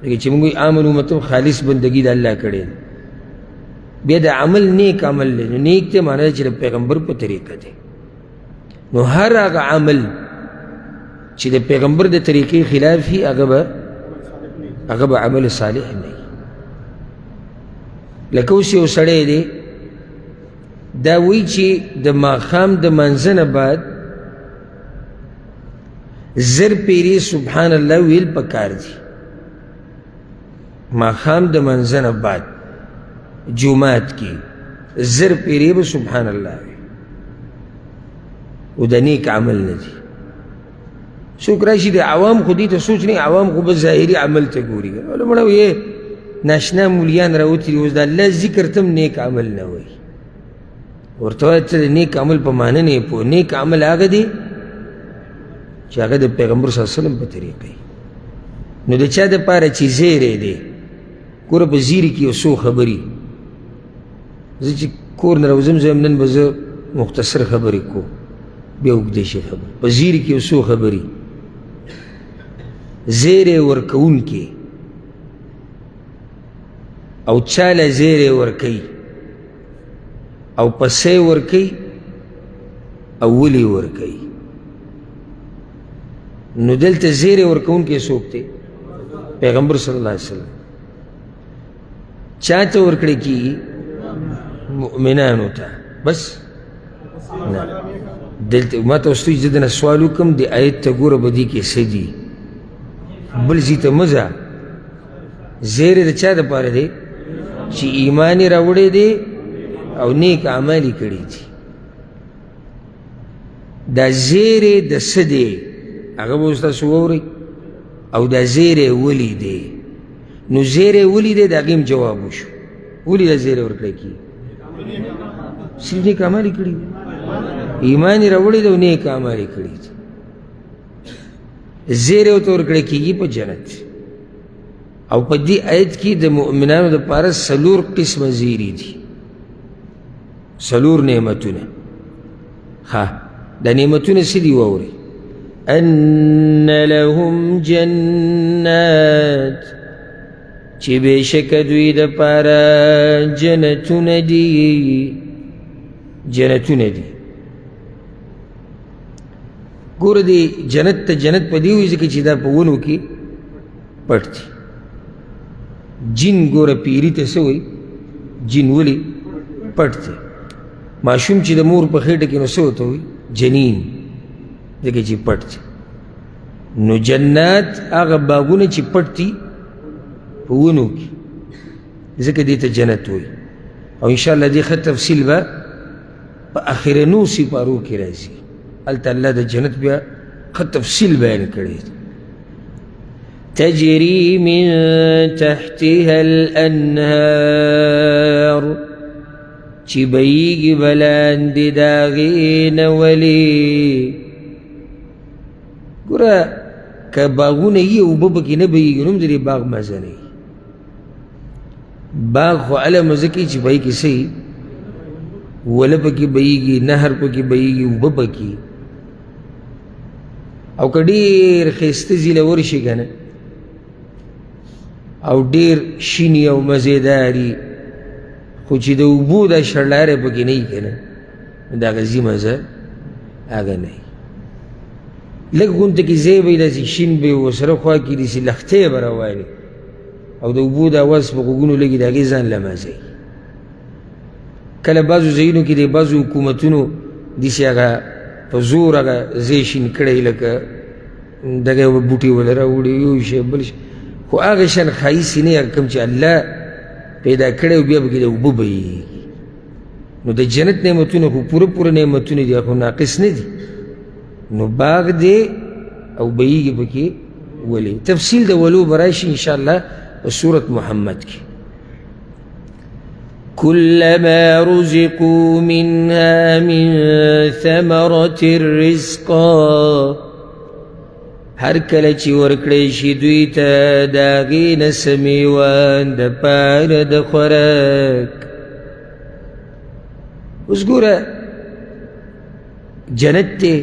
لکه چې موږ وایو آمنو مطلب خالص بندګي د الله کړې ده. بیا د عمل نیک عمل دی، نو نیک دی معنی چې د پیغمبر په طریقه دی. نو هر هغه عمل چې د پیغمبر د طریقې خلاف وي هغه به عمل صالح نه وي. لکه اوس یو سړی دی دا وایي چې د ماښام د مانځه نه بعد 1000 پیرې سبحان الله ویل پکار دي. ماښام د مانځه نه بعد جومات کې 1000 پیرې به سبحان الله وي، او د نیک عمل نه دي. څوک راشي د عوام خو دې ته سوچ نه، عوام خو بس ظاهري عمل ته ګوري. لومړی وایي ناشنا مولیان راوتلي، اوس د الله ذکر ته هم نیک عمل نه وایي. ورته وایه ته د نیک عمل په معنی نه یې پوه. نیک عمل هغه دی چې هغه د پیغمبر صلی الله علیه وسلم په طریقه وي. نو د چا دپاره چې زیری دی، ګوره په زیري کې یو څو خبرې، زه چې کور نه راوځم زه نن به زه مختصر خبرې کوم، بیا اوږدې شي خبرې. په زیري کې یو څو خبرې، زیری ورکوونکی او چا له زیری ورکوي او پسې ورکوي او ولې ورکوي. نو دلته زیری ورکوونکی څوک دی؟ پیغمبر صلی الله علیه وسلم. چا ته ورکړی کېږي؟ مؤمنانو ته. بس نه، دلته ما ته اوس زه درنه سوال وکړم، د آیت ته ګوره په دې کې څه دي، بل ځای ته مه ځه. زیری د چا دپاره دی؟ چې ایمان یې راوړی دی او نیک اعمال یې کړي دي. دا زیری د څه دی هغه به اوس تاسو واورئ، او دا زیری ولې دی؟ نو زیری ولې دی د هغې هم جواب وشو. ولې دا زیری ورکړی کېږي؟ صرف نیک اعمال یې کړي دي، ایمان یې راوړی دی او نیک اعمال یې کړي دي. زیری ورته ورکړی کېږي په جنت. او په دې آیت کې د مؤمنانو دپاره څلور قسمه زیری دي، څلور نعمتونه. ښه، دا نعمتونه څه دي واورئ. ان لهم جنات، چې بېشکه دوی دپاره جنتونه دي، جنتونه دي. ګوره دې جنت ته جنت په دې وایي ځکه چې دا په ونو کې پټ دي. جن ګوره پیري ته څه وایي؟ جن ولې پټ دی؟ ماشوم چې د مور په خېټه کې نو څه ورته وایي؟ جنین، ځکه چې پټ دی. نو جنات هغه باغونه چې پټ دي په ونو کې، ځکه دې ته جنت وایي. او انشاءالله دې ښه تفصیل به په اخرنو سپارو کې راځي. هلته الله د جنت بیا ښه تفصیل بیان کړی دی. تجري من تحتها الأنهار، چې بهیږي به لاندې د هغې نه ولې. ګوره که باغونه یي اوبه پکې نه بهیږي نو هم د دې باغ مزه نه وي. باغ خو هله مزه کوي چې په هغې کې څه وي، وله پکې بهیږي، نهر پکې بهیږي، اوبه پکې. او که ډېر ښایسته ځای له ورشي که نه، او ډېر شیني او مزېداري، خو چې د اوبو دا شړلاری پکې نه وي که نه، د هغه ځای مزه هغه نه وي. لږ غونته کې ځای به یې داسې شین به وي، ورسره خوا کې داسې لښتی به روان وي، او د اوبو د اواز په غوږونو لګي، د هغې ځان له مزه وي. کله بعضو ځایونو کې د بعضو حکومتونو داسې هغه په زور هغه ځای شین کړی، لکه دغه یو بوټي وله راوړي، یو شی بل شی، خو هغه شان ښایست یې نه هغه کوم چې الله پیدا کړی او بیا پکې د اوبه بهیږي. نو د جنت نعمتونه خو پوره پوره نعمتونه دي، خو ناقص نه دي. نو باغ دی او بهیږي پکې ولې. تفصیل د ولو به راشي انشاءالله په سورت محمد کې. كلما رزقوا منها من ثمرة رزقا، هر کله چې ورکړی شي دوی ته د هغې نه څه میوه دپاره د خوراک. اوس ګوره جنت دی،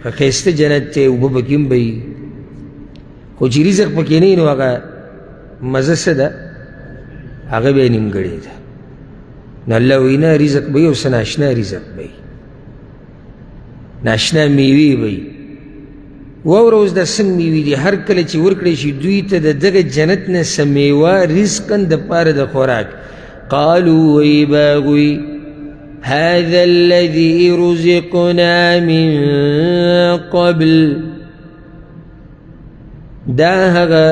ښه ښایسته جنت دی، اوبه پکې هم بهیږي، خو چې رزق پکې نه وي نو هغه مزه څه ده، هغه بیا نیمګړې ده. نو الله وایي نه، رزق به وي او څه ناشنا رزق به وي، ناشنا میوې به وي. واوره اوس دا څنګه میوې دي، هر کله چې ورکړی شي دوی ته د دغه جنت نه څه میوه رزقا دپاره د خوراک، قالو وایي به هغوی هذا الذي رزقنا من قبل، دا هغه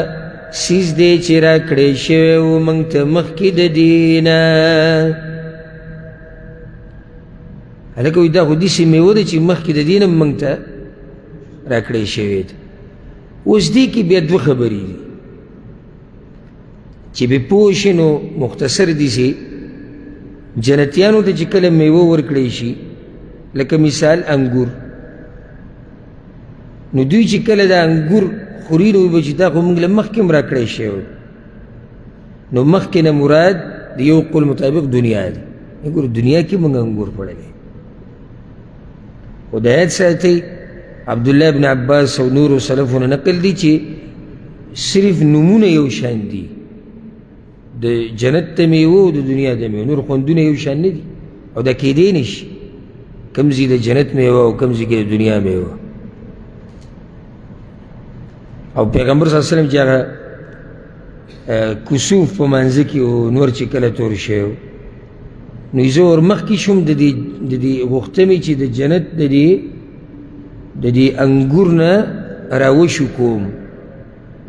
څیز دی چې راکړی شوی و موږ ته مخکې د دې نه. هلکه وایي دا خو داسې میوه ده چې مخکې د دې نه موږ ته راکړی شوی دی. اوس دې کې بیا دوه خبرې دي چې بې پوه شي نو مختصر دي سي. جنتیانو ته چې کله میوه ورکړی شي، لکه مثال انګور، نو دوی چې کله دا انګور خوري نو وایي چې دا خو موږ له مخکې هم راکړی شوی و. نو مخکې نه مراد د یو قول مطابق دنیا دی. ګوره دنیا کې موږ انګور خوړلی. خو د یاد ساتئ عبدالله ابن عباس او نورو سلفو نه نقل دي چې صرف نومونه یو شان دي، د جنت ته میوه او د دنیا د میوه، نور خوندونه یو شان نه دي، او دا کېدی نه شي کوم ځای د جنت میوه او کوم ځای کې د دنیا میوه. او پیغمبر صلی الله علیه وسلم چې هغه کسوف په منځ کې و، نور چې کله تور شوی و، نو زه ور مخکې شوم د دې غوښتنې چې د جنت د دې انګور نه راوشو کوم،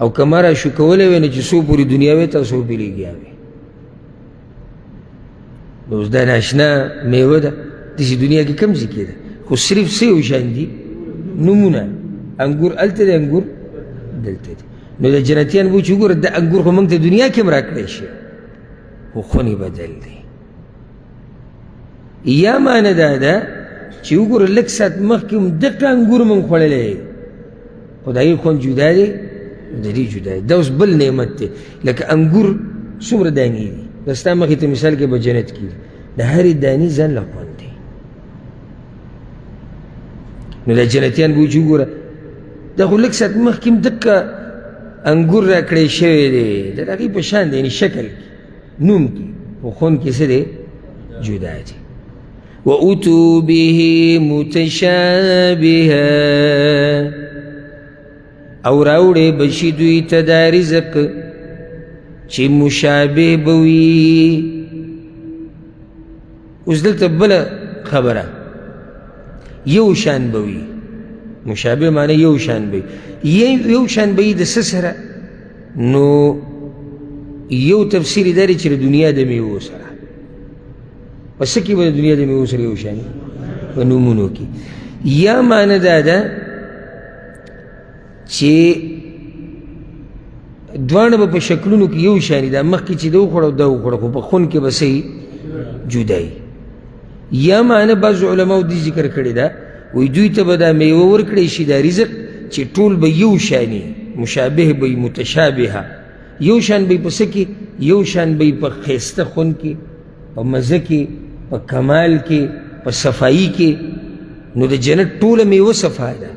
او که ما را شوکولی وی نو چې څو پورې دنیا وی تاسو پرې لګیا وی. نو اوس دا ناشنا میوه ده، داسې دنیا کې کوم ځای کې ده، خو صرف څه یو شان دي نومونه، انګور هلته دی، انګور دلته دی. نو د جنتیان به چې وګوره دا انګور خو موږ ته دنیا کې هم راکړی شي، خو خوند یې بدل دی. یا معنی دا ده چې وګوره لږ ساعت مخکې هم دقه انګور موږ خوړلی، خو د هغې خوند جدا دی، د دې جدا دی. دا اوس بل نعمت دی. لکه انګور څومره دانې دي، دا ستا مخې ته مثال کې به جنت کې دي، د هرې دانې ځان له خوند دی. نو دا جنتیان به چې وګوره دا خو لږ ساعت مخکې هم دقه انګور راکړی شوی دی، د هغې په شان دی، یعنې شکل کې، نوم کې، خو خوند کې څه دی، جدا دی. وأتوا به متشابها، او راوړی به شي دوی ته دا رزق چې مشابه به وي. اوس دلته بله خبره، یو شان به وي. مشابه معنی یو شان به وي، یو شان به وي د څه سره؟ نو یو تفسیر یې دا دی چې د دنیا د میوو سره. په څه کې به د دنیا د میوو سره یو شان؟ په نومونو کې. یا معنی دا ده چې دواړه به په شکلونو کې یو شان دي، دا مخکې چې ده وخوړه او دا وخوړه، خو په خوند کې به څه جدا وي. یا معنی بعضو علماو دې ذکر کړې ده، وایي دوی ته به دا میوه ورکړی شي، دا رزق، چې ټول به یو شان وي، مشابه به وي، متشابهه یو شان به وي. په څه کې؟ یو شان به وي په ښایسته خوند کې، په مزه کې، په کمال کې، په صفایي کې. نو د جنت ټوله میوه صفا ده،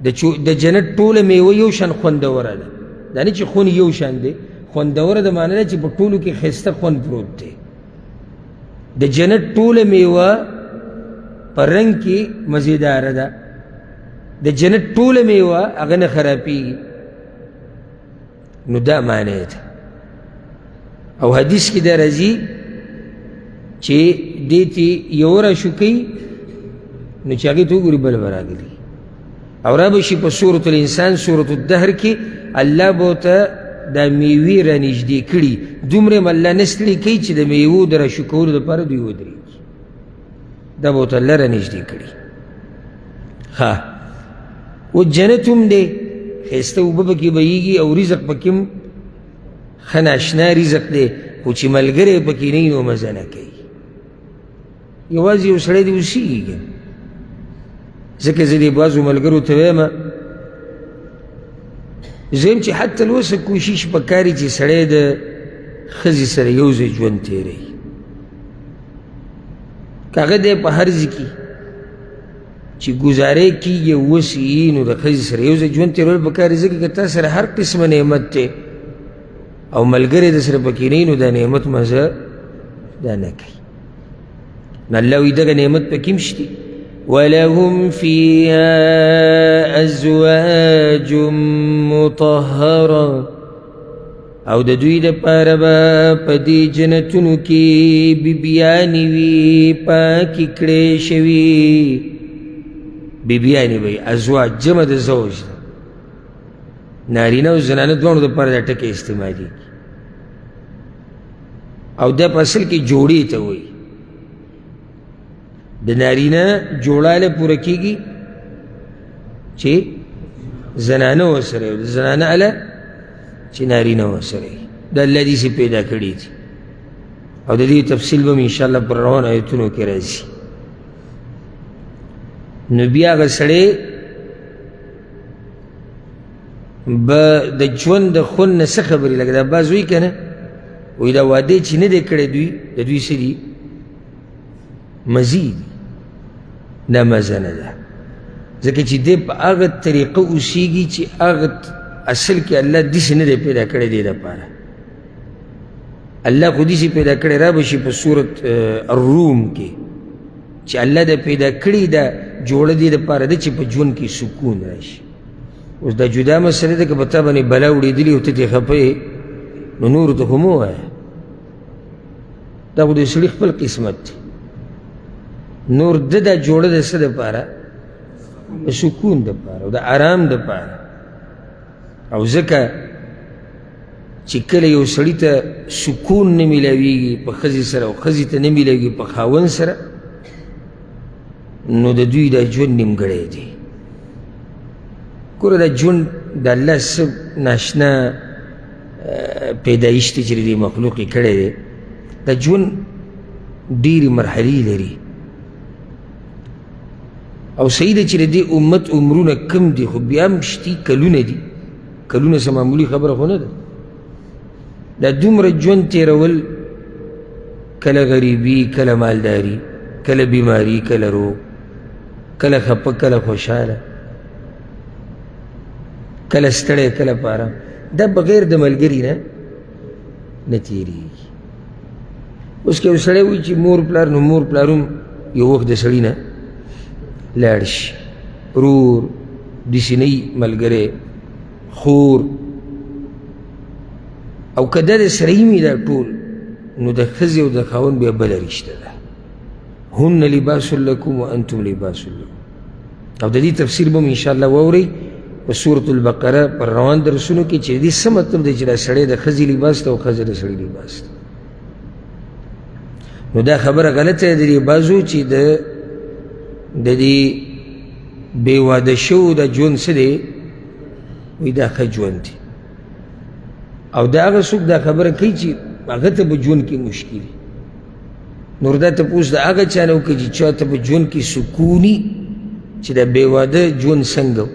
د جنت ټوله میوه یو شان خوندوره ده. دا نه چې خوند یو شان دی، خوندوره د معنی ده چې په ټولو کې ښایسته خوند پروت دی. د جنت ټوله میوه په رنګ کې مزیداره ده، د جنت ټوله میوه هغه نه خرابېږي. نو دا معنی ده. او حدیث کې دا راځي چې دې ته یو راشو کوي، نو چې هغې ته وګوري بل به راغلي. او را به شي په سورة الانسان، سورة الدهر کې الله به ورته دا میوې رانږدې کړي، دومره هم الله نه ستړي کوي چې د میوو د راشو کولو دپاره دوی ودرېږي، دا به ورته الله رانږدې کړي. ښه، و جنت هم دی، ښایسته اوبه پکې بهیږي او رزق پکې هم ښه ناشنا رزق دی، خو چې ملګری پکې نه وي نو مزه نه کوي. یوازې یو سړی دی اوسېږي. ځکه زه دې بعضو ملګرو ته وایم، زه یم چې حتی الوسه کوشش پکار چې سړی د ښځې سره یو ځای ژوند تېروي، که هغه دی په هر ځای کې چې ګزارې کېږي او وس یې، نو د ښځې سره یو ځای ژوند تېرول پکار دي. ځکه که تا سره هر قسمه نعمت دی او ملګری د سره پکې نه وي، نو دا نعمت مزه دا نه کوي. نو الله وایي دغه نعمت پکې هم شته. ولهم فيها أزواج مطهرة، او د دوی دپاره به په دې جنتونو کې بیبیانې وي، پاکې کړې شوي بیبیانې به وي. ازواج جمع د زوج ده، نارینه او زنانه دواړو دپاره دا ټکی استعمالېږي. او دا په اصل کې جوړې ته وایي. د نارینه جوړاله پوره کېږي چې زنانه ورسره وي، د زنانه اله چې نارینه ورسره وي. دا الله داسې پیدا کړي دي. او د دې تفصیل به هم انشاءالله پر روان آیتونو کې راځي. نو بیا هغه سړی به د ژوند د خوند نه څه خبرې، لکه دا بعض وایي که نه، وایي دا واده چې نه دی کړی دوی، د دوی څه دي؟ مزي دي. دا مزه نه ده، ځکه چې دی په هغه طریقه اوسېږي چې هغه اصل کې الله داسې نه دی پیدا کړی دی دپاره. الله خو داسې پیدا کړی، را به شي په سورت الروم کې چې الله دا پیدا کړی دا جوړه دې دپاره ده چې په ژوند کې سکون راشي. اوس دا جدا مسله ده، که په تا باندې بلا وړېدلې او ته ترې خفه یې، نو نورو ته خو مه ووایه، دا خو د سړي خپل قسمت دی. نور د دا جوړه د څه دپاره؟ د سکون دپاره او د آرام دپاره. او ځکه چې کله یو سړي ته سکون نه میلاویږي په ښځې سره او ښځې ته نه میلاویږي په خاوند سره، نو د دوی دا ژوند نیمګړی دی. ګوره دا ژوند د الله څه ناشنا پیدایش دی چې د دې مخلوق یې کړی دی. دا ژوند ډېرې مرحلې لري. او صحیح ده چې د دې امت عمرونه کم دي، خو بیا هم شتي کلونه دي. کلونه څه معمولي خبره خو نه ده. دا دومره ژوند تېرول، کله غریبي، کله مالداري، کله بیماري، کله روغ، کله خپه، کله خوشحاله، کله ستړی، کله په آرام، دا بغیر د ملګري نه نه تېرېږي. اوس که یو سړی وایي چې مور پلار، نو مور پلار هم یو وخت د سړي نه لاړ شي، ورور داسې نه وي ملګری، خور، او که دا د سړي وي دا ټول، نو د ښځې او د خاوند بیا بله رشته ده. هن لباس لکم وانتم لباس لهم. او د دې تفسیر به هم انشاءالله واورئ په سورة البقره پر روان درسونو کې، چې د دې څه مطلب دی چې دا سړی د ښځې لباس ده او ښځه د سړي لباس ده. نو دا خبره غلطه ده د دې بعضو چې د دې بې واده شوو د ژوند څه دی، وایي دا ښه ژوند دی. او دا هغه څوک دا خبره کوي چې هغه ته په ژوند کې مشکل وي. نور دا تپوس د هغه چا نه وکړي چې چا ته په ژوند کې سکوني، چې د بې واده ژوند څنګه و.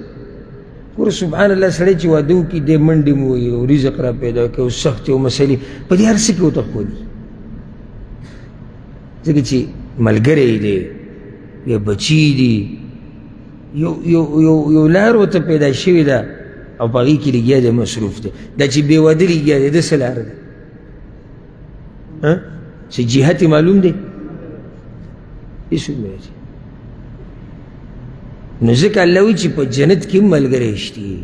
ګوره سبحان الله، سړی چې واده وکړي دی منډې مو وهي او رزق را پیدا کوي او سختې او مسلې په دې هر څه کې ورته ښکلي، ځکه چې ملګری دی یا بچي دي، یو یو یو یو لار ورته پیدا شوې ده او په هغې کې لګیا دی، مصروف دی. دا چې بې واده لګیا دی د څه لار ده؟ څه جهت یې معلوم دی؟ هېڅ هم نه دی. نو ځکه الله وایي چې په جنت کې هم ملګری شتي.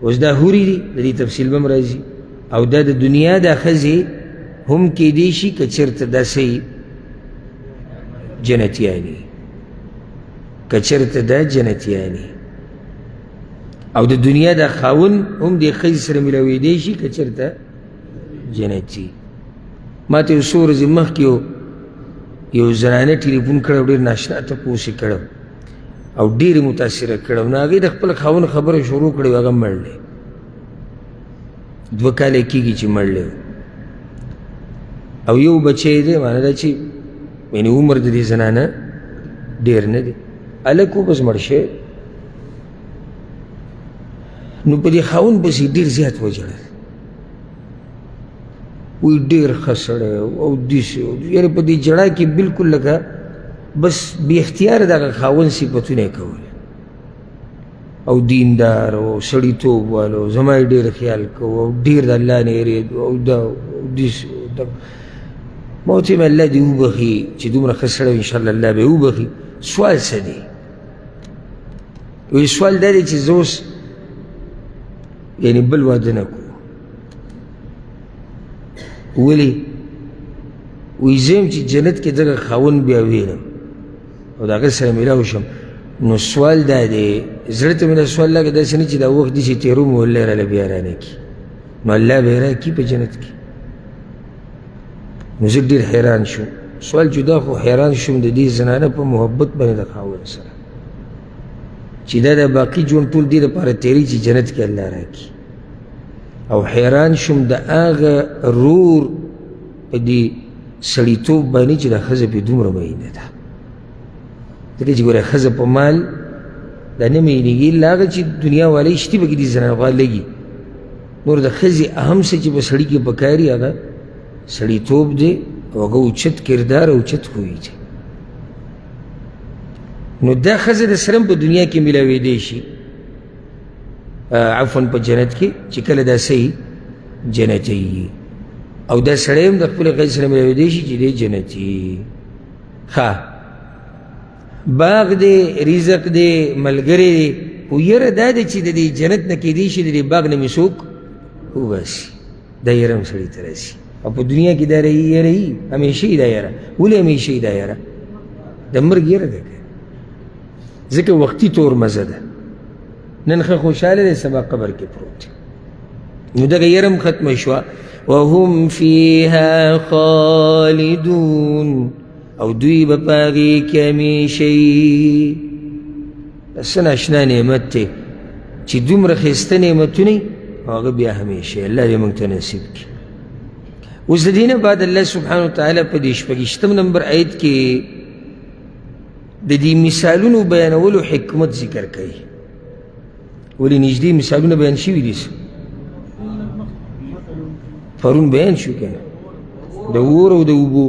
اوس دا حورې دي، د دې تفصیل به هم راځي. او دا د دنیا دا ښځې هم کیدی شي که چېرته داسې جنتیانې، که چېرته دا جنتیانې، او د دنیا دا خاوند هم دې ښځې سره میلاوېدی شي که چېرته جنتي. ما ته یو څو ورځې مخکې یو زنانه ټلیفون کړی، ډېر ناشنا تپوس یې کړی او ډېر یې متاثره کړی. نو هغې د خپل خاوند خبره شروع کړې، هغه مړ دی، 2 کاله کېږي چې مړ دی او یو بچی دی. معنی دا چې یعنې عمر د دې زنانه ډېر نه دی، هلک و بس مړ شوی. نو په دې خاوند پسې ډېر زیات وژړل، وایي ډېر ښه سړی او داسې، یعنې په دې ژړا کې بالکل لکه بس بې اختیاره دغه خاوند صفتونه یې کول، او دیندار او سړیتوب والو، زما یې ډېر خیال کوو او ډېر د الله نه یېرېدو او دا او داسې او دا. ما ورته وویل الله دې وبخښي چې دومره ښه سړی انشاءالله الله به یې وبخښي. سوال څه دی؟ وایي سوال دا دی چې زه اوس یعنې بل واده نه کوم. ولې؟ وایي زه یم چې جنت کې دغه خاوند بیا وینم او د هغه سره میلاو شم. نو سوال دا دی، زړه ته مې دا سوال لګه داسې نه چې دا وخت داسې تېروم او الله راله بیا رانه کړي، نو الله به یې راکړي په جنت کې. نو زه ډېر حیران شوم، سوال جدا خو حیران شوم د دې زنانه په محبت باندې د خاوند سره، چې دا د باقي ژوند ټول دې لپاره تېرېږي چې جنت کې الله راکړي. او حیران شوم د هغه رور په دې سړیتوب باندې چې دا ښځه پرې دومره مینه ده، ځکه چې ګوره ښځه په مال دا نه مینېږي، الا هغه چې دنیا والې شتي پکې دي زنانه خو لګي. نور د ښځې اهم څه چې په سړي کې پکاري هغه سړیتوب دی او هغه اوچت کردار او اوچت خوی دی. نو دا ښځه د سره په دنیا کې میلاوېدی شي، عفوا په جنت کې چې کله دا صحیح جنتي، او دا سړی هم د خپلې ښځې سره میلاوېدی شي چې دی جنتي. ښه باغ دی، رزق دی، ملګری دی، خو یره دا دی چې د دې جنت نه کېدی شي د دې باغ نه مې څوک وباسي، دا یره هم سړي ته راسي. او په دنیا کې دا یره وي همیشه دا یره. ولې همیشه دا یره؟ د مرګ یره ده که ځکه وختي تور مزه ده، نن ښه خوشحاله دی سبا قبر کې پروت دی. نو دغه یره هم ختمه شوه. وهم فیها خالدون، او دوی به په هغې کې همیشه وي. څه ناشنا نعمت دی چې دومره ښایسته نعمتونه وي او هغه بیا همیشه. الله دې موږ ته نصیب کړي. اوس د دې نه بعد الله سبحانه وتعالی په دې 26 نمبر آیت کې د دې مثالونو بیانولو حکمت ذکر کوي. ولې نږدې مثالونه بیان شوي دي؟ پرون بیان شو که نه، د اور او د اوبو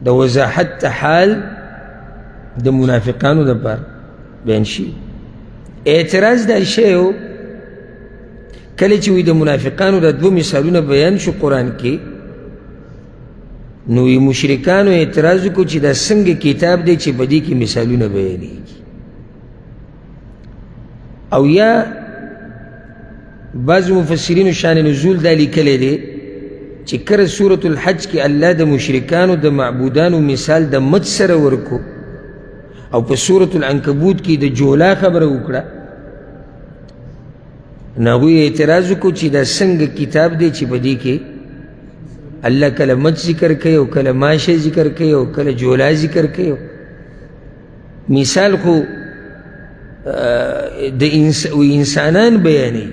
د وضاحت حال د منافقانو دپاره بیان شوي. اعتراض دا شی و کله چې وایي د منافقانو دا دوه مثالونه بیان شو قرآن کې، نو یې مشرکانو اعتراض وکړو چې دا څنګه کتاب دی چې په دې کې مثالونه بیانېږي. او یا بعض مفسرینو شان نزول دا لیکلی دی چې کله سورة الحج کې الله د مشرکانو د معبودانو مثال د مچ سره ورکو او په سورة العنکبوت کې د جولا خبره وکړه، نو هغوی اعتراض وکړو چې دا څنګه کتاب دی چې په دې کې الله کله مچ ذکر کوي او کله ماشه ذکر کوي او کله جولا ذکر کوي. مثال خو د انسانان بیانوي،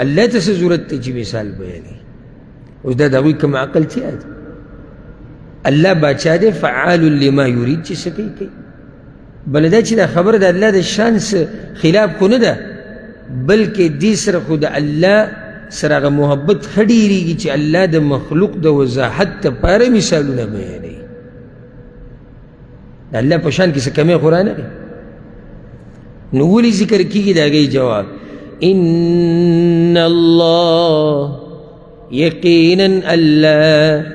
الله ته څه ضرورت دی چې مثال بیانوي؟ اوس دا د هغوی کوم عقل تیا دی؟ الله باچا دی، فعال لما یرید، چې څه کوي کوي. بله دا چې دا خبره د الله د شان خلاف خو نه ده، بلکې دې سره خو د الله سره هغه محبت ښه ډېرېږي چې الله د مخلوق د وضاحت دپاره مثالونه بیانوي. د الله په شان کې څه کمی خو رانه دی. نو ولې ذکر کېږي؟ د هغې جواب ان الله یقینا الله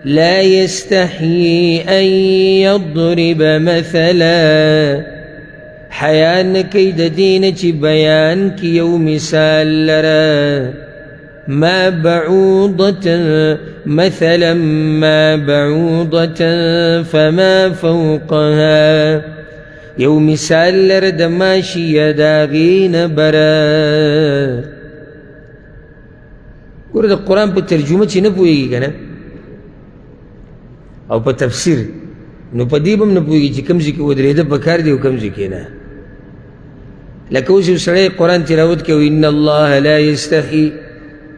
لا يستحيي أن يضرب مثلا، حیا نه کوي د دې نه چې بیان کړي یو مثال لره، ما بعوضة مثلا ما بعوضة فما فوقها، یو مثال لره د ماشي یا د هغې نه بره. ګوره د قرآن په ترجمه چې نه پوهېږي که نه او په تفسیر، نو په دې به هم نه پوهېږي چې کوم ځای کې ودرېده په کار دی او کوم ځای کې نه. لکه اوس یو سړی قرآن تلاوت کوي، ان الله لا یستحي،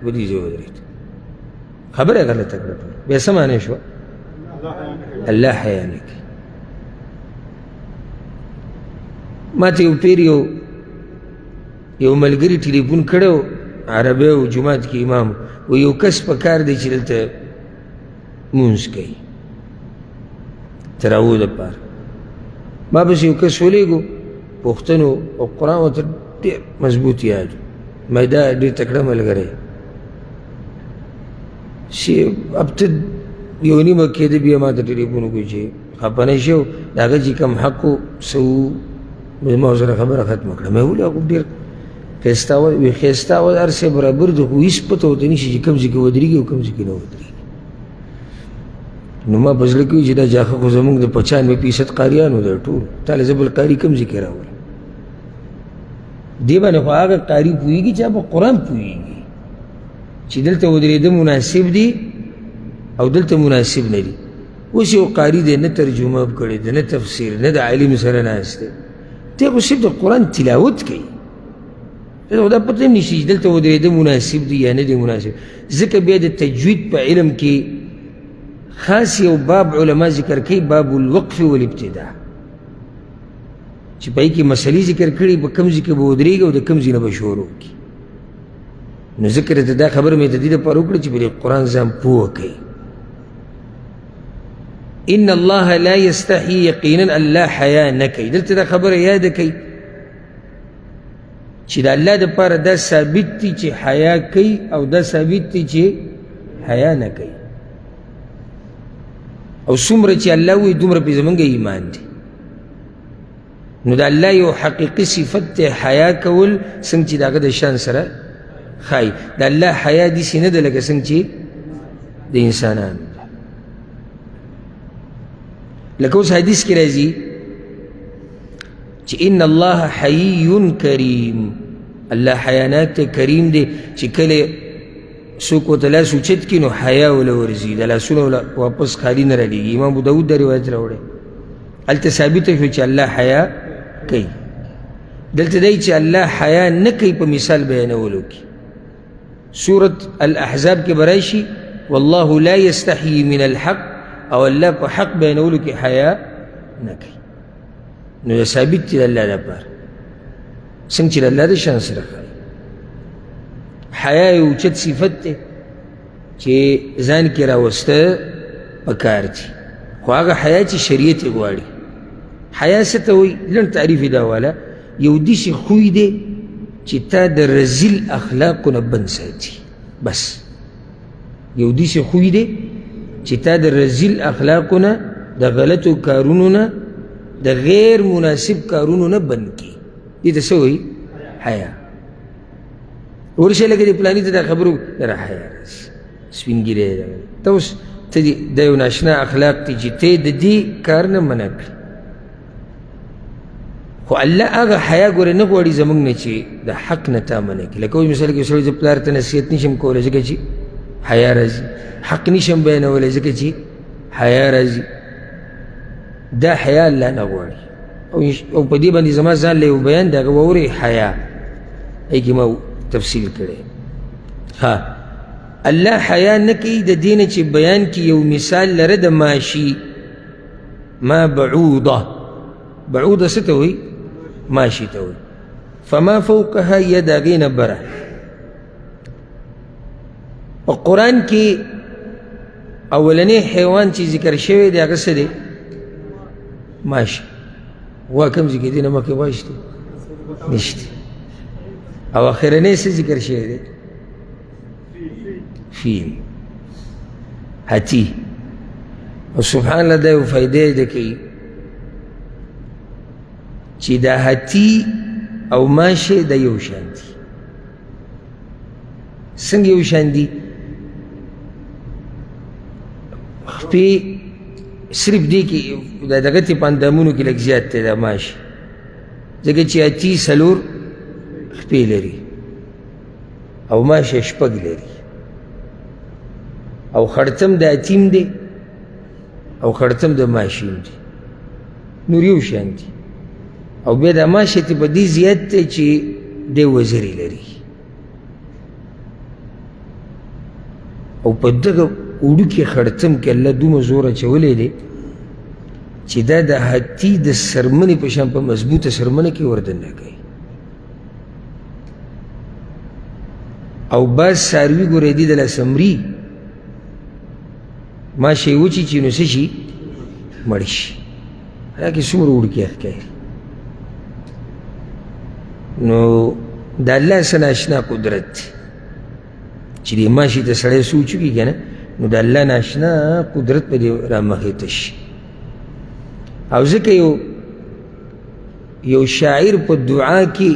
په دې ځای ودرېد، خبره یې غلطه کړه، بیا څه معنی شوه؟ الله حیا نه کوي. ما ته یو پیر یو ملګري ټلیفون کړی و، عربی و، جومات کې امام و، یو کس په کار دی چې دلته لمونځ کوي تراوو دپاره. ما پسې یو کس ولېږو، پوښتنو او قرآن ورته ډېر مضبوط یاد و، ما دا ډېر تکړه ملګری چې هفته یو نیمه کېده، بیا ما ته ټلیفون وکړو چې خفه نه شي، د هغه چې کوم حق و څه و، ما ورسره خبره ختمه کړه. مې وویل هغه ډېر ښایسته آواز، وایي ښایسته آواز هر څه برابر دی، خو هېڅ پته ورته نشي چې کوم ځای کې ودرېږي او کوم ځای کې نه ودرېږي. نو ما په زړه کې وویل چې دا جاخه خو زموږ د 95% قاریانو دی ټول، تا له زه بل قاري کوم ځای کې راولم؟ دې باندې خو هغه قاري پوهېږي چې په قرآن پوهېږي چې دلته ودرېده مناسب دي او دلته مناسب نه دي. اوس یو قاري دی، نه ترجمه کړې ده، نه تفسیر، نه د عالم سره ناست دی، دی خو صرف د قرآن تلاوت کوي، خو دا پته هم نشي چې دلته ودرېده مناسب دي یا نه دي مناسب. ځکه بیا د تجوید په علم کې خاص یو باب علما ذکر کوي، باب الوقف والابتداء، چې په هغې کې مسلې ذکر کړي، په کوم ځای کې به ودرېږي او د کوم ځای نه به شروع کړي. نو ذکر ته دا خبره مې د دې لپاره وکړه چې په دې قرآن ځان پوه کړي. ان الله لا يستحي، یقینا الله حیا نه کوي. دلته دا خبره یاده کوي چې د الله دپاره دا ثابت دي چې حیا کوي او دا ثابت دي چې حیا نه کوي، او څومره چې الله وایي دومره پرې زموږ ایمان دی. نو د الله یو حقیقي صفت دی حیا کول، څنګه چې د هغه د شان سره ښایي. د الله حیا داسې نه ده لکه څنګه چې د انسانانو ده. لکه اوس حدیث کې راځي چې ان الله حیی کریم، الله حیاناک دی، کریم دی، چې کله څوک ورته لاس اوچت کړي نو حیا وله ورځي، د لاسونه وله واپس خالي نه رالېږي. امام ابو داود دا روایت راوړی، هلته ثابته شوه چې الله حیا کوي. دلته دی چې الله حیا نه کوي په مثال بیانولو کې. سورة الاحزاب کې به راشي والله لا یستحیي من الحق، او الله په حق بیانولو کې حیا نه کوي. نو دا ثابت دی د الله دپاره، څنګه چې د الله د شان سره ښایي. حیا یو اوچت صفت دی چې ځان کې راوسته پکار دي، خو هغه حیا چې شریعت یې غواړي. حیا څه ته وایي؟ لنډ تعریف یې دا واله، یو داسې خوی دی چې تا د رذیل اخلاقو نه بند ساتي. بس یو داسې خوی دی چې تا د رذیل اخلاقو نه، د غلطو کارونو نه، د غیر مناسب کارونو نه بند کړي. دې ته څه وایي؟ حیا. ورشه لکه دې پلاني ته دا خبرو لره حیا راځي. سپین ږیری دی. ته اوس ته دا یو ناشنا اخلاق دی چې ته د دې کار نه منع کړې. خو الله هغه حیا ګورې نه غواړي زموږ نه چې د حق نه تا منع کړي. لکه اوس مثال کې سړی زه پلار ته نصیحت نشم کولی ځکه چې حیا راځي، حق نشم بیانولی ځکه چې حیا راځي. دا حیا الله نه غواړي. او په دې باندې زما ځان له یو بیان د هغه واورئ، حیا هغې کې ما تفصیل کړی. ها الله حیا نه کوي د دې نه چې بیان کې یو مثال لره د ماشي، ما بعوضه. بعوضه څه ته وایي؟ ماشي ته وایي. فما فوقها یا د هغې نه بره. په قرآن کې اولنی حیوان چې ذکر شوی دی هغه څه دی؟ ماشي. غوا کوم ځای کې دی؟ نه مخکې غوا شته؟ نشته. او اخرنی څه ذکر شوی دی؟ فیل، هاتي. او سبحان الله دا یو فایده ده کوي چې دا هاتي او ماشه دا یو شان دي. څنګه یو شان دي؟ خپې صرف دې کې د دغه تې په اندامونو کې لږ زیات دی دا ماشه، ځکه چې هاتي څلور خپې لري او ماشه شپږ لري، او خړتم د اتیم دی او خړتم د ماشیم دی، نور یو شان دي. او بیا دا ماشه ته په دې زیات دی چې دی وزرې لري، او په دغه وړوکي خړتم کې الله دومره زور اچولی دی چې دا د هاتي د څرمنې په شان په مضبوطه څرمنه کې وردننه کوي. او بعض څاروي ګورې دي د لاسه مري، ماشه یې وچیچي نو څه شي؟ مړ شي. هغه کې څومره وړوکی ښکاري. نو د الله څه ناشنا قدرت دی چې دې ماشي ته سړی سوچ وکړي که نه، نو د الله ناشنا قدرت په دې رامخې ته شي. او ځکه یو شاعر په دعا کې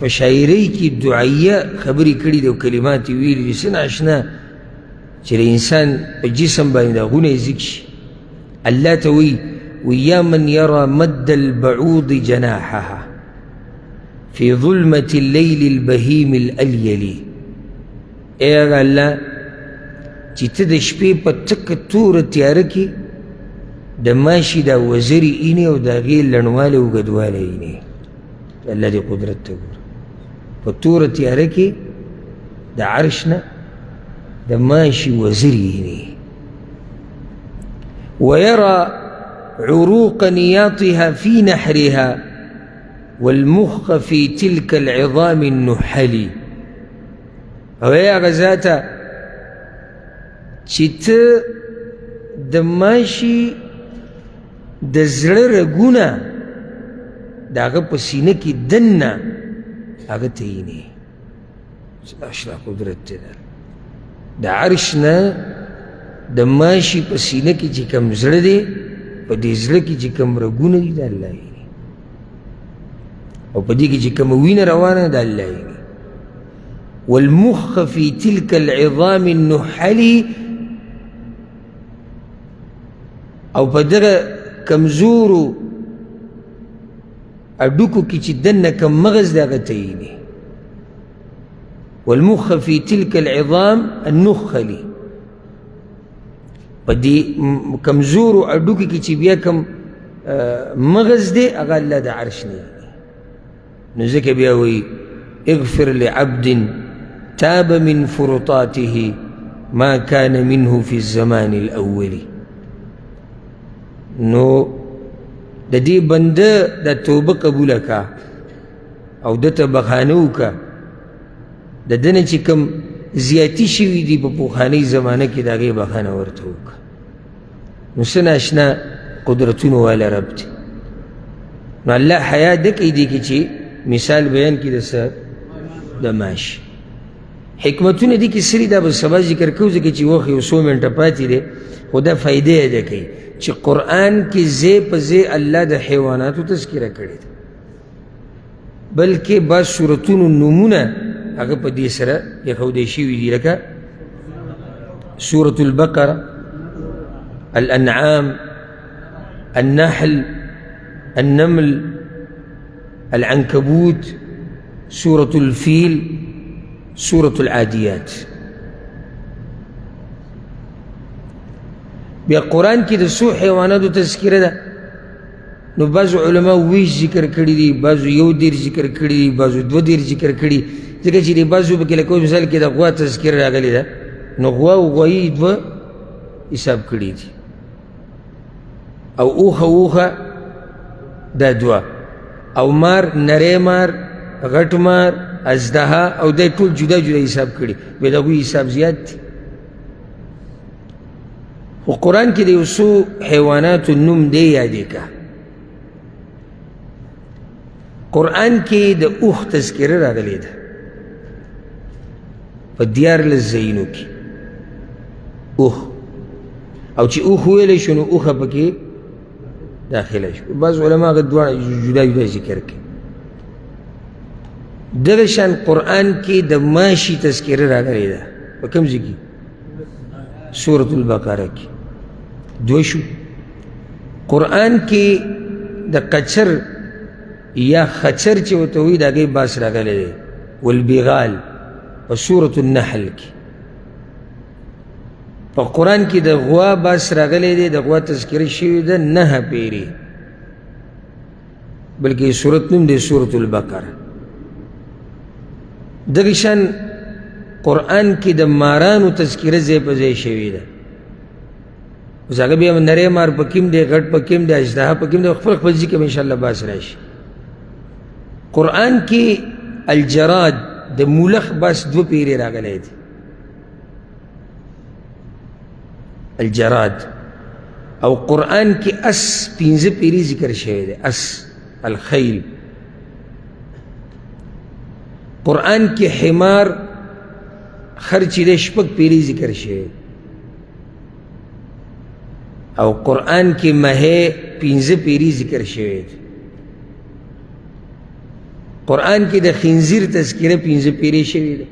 په شاعرۍ کې دعایه خبرې کړي دي او کلمات یې ویلي دي، څه ناشنا چې د انسان په جسم باندې د غونه یې ځیږ شي. الله ته وایي ویا من یرى مد البعوض جناحها في ظلمة الليل البهيم الأليل. ای هغه الله چې ته د شپې په تکه توره تیاره کې د ماشي دا وزرې اینې او د هغې لڼوالی اوږدوالی اینې. الله دې قدرت ته ګوره، په توره تیاره کې د عرش نه د ماشي وزرې اینې. ويرى عروق نياطها في نحرها والمخ في تلك العظام النحل. او ای هغه ذاته چې ته د ماشي د زړه رګونه د هغه په سینه کې دننه هغه ته وینې. اشنا قدرت دی د عرش نه د ماشي په سینه کې چې کوم زړه دی، په دې زړه کې چې کوم رګونه دي د الله ویني، او په دې کې چې کومه وینه روانه ده د الله ویني. والمخ في تلك العظام النحل. او په دغه کمزورو هډوکو کې چې دننه کوم مغز دی هغه ته ویني. والمخ في تلك العظام النخل. په دې کمزورو هډوکو کې چې بیا کوم مغز دی هغه الله د عرش نه ویني. نو ځکه بیا وایي اغفر لعبد تاب من فرطاته ما كان منه في الزمان الأول. نو د دې بنده د توبه قبوله کا او ده ته بخښنه وکړه، د ده نه چې کوم زیاتي شوي دي په پخوانۍ زمانه کې د هغې بخښنه ورته وکړه. نو څه ناشنا قدرتونو والا رب دی. نو الله حیا ده کوي دې کې چې مثال بیان کړي د څه؟ د ماشي. حکمتونه دې کې څه دي دا به سبا ذکر کوو، ځکه چې وخت یو څو منټه پاتې دی، خو دا فایدې یې ده کوي چې قرآن کې ځای په ځای الله د حیواناتو تذکره کړې ده، بلکې بعض سورتونو نومونه هغه په دې سره ایښودی شوي دي، لکه سورة البقرة، الأنعام، النحل، النمل، العنكبوت، سورة الفيل، سورة العاديات. بیا قرآن کې د څو حیواناتو تذکره ده. نو بعضو علما 20 ذکر کړي دي، بعضو 31 ذکر کړي دي، بعضو 32 ذکر کړي، ځکه چې د بعضو پکې لکه مثال کې د غوا تذکره راغلې ده، نو غوا او غوایي دوه حساب کړي دي، او اوښه اوښه دا دوه، او مار، نری مار، غټ مار، ازدها، او دا ټول جدا جدا حساب کړي، بیا د هغوی حساب زیات دی. خو قرآن کې د یو څو حیواناتو نوم دی یادې که. قرآن کې د اوښ تذکره راغلې ده په 13 ځایونو کې اوښ، او چې اوښ ویلی شو نو اوښه پکې داخله شو. بعض علما هغه دواړه جدا جدا ذکر کوي. دغه شان قرآن کې د ماشي تذکره راغلې ده په کوم ځای کې؟ سورة البقره کې. دوه شو. قرآن کې د قچر یا خچر چې ورته وایي د هغې بحث راغلی دی، والبغال، په سورة النحل کې. په قرآن کې د غوا بحث راغلی دی، د غوا تذکره شوې ده 9 پیرې، بلکې سورت نوم دی سورة البقره. دغه شان قرآن کې د مارانو تذکره ځای په ځای شوې ده. اوس هغه بیا نری مار په کوم دی، غټ په کوم دی، اژدها په کوم دی، خپل خپل ځای کې به انشاءالله بحث راشي. قرآن کې الجراد د مولخ بحث 2 پیرې راغلی دی، الجراد. او قرآن کې اس 5 پیرې ذکر شوی دی، اس، الخیل. قرآن کې حمار خر چې دی 6 پیرې ذکر شوی دی، او قرآن کې مهې 5 پیرې ذکر شوی دی. قرآن کې د خنزیر تذکره 5 پیرې شوې ده.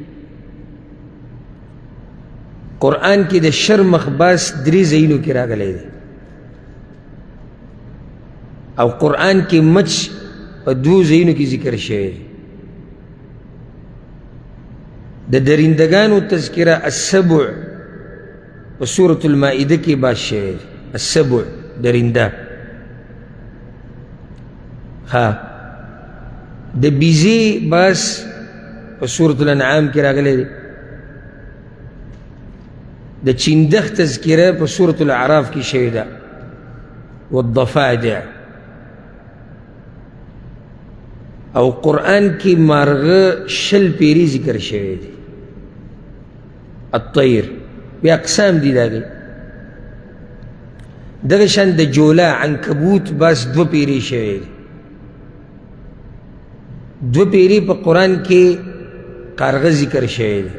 قرآن کې د شرمخ باس 3 ځایونو کې راغلی دی، او قرآن کې مچ په 2 ځایونو کې ذکر شوی دی. د درندګانو تذکره السبع په سورة المائده کې باس شوی دی، السبع درنده. ها، د بیزې باس په سورة الانعام کې راغلی دی. د چیندخ تذکره په سورة الاعراف کې شوې ده، والضفادع. او قرآن کې مارغه 20 پیرې ذکر شوی دی، الطیر، بیا اقسام دي د هغې. دغه شان د جولا عنکبوت باس 2 پیرې شوی دی. 2 پیرې په قرآن کې قارغه ذکر شوی دی،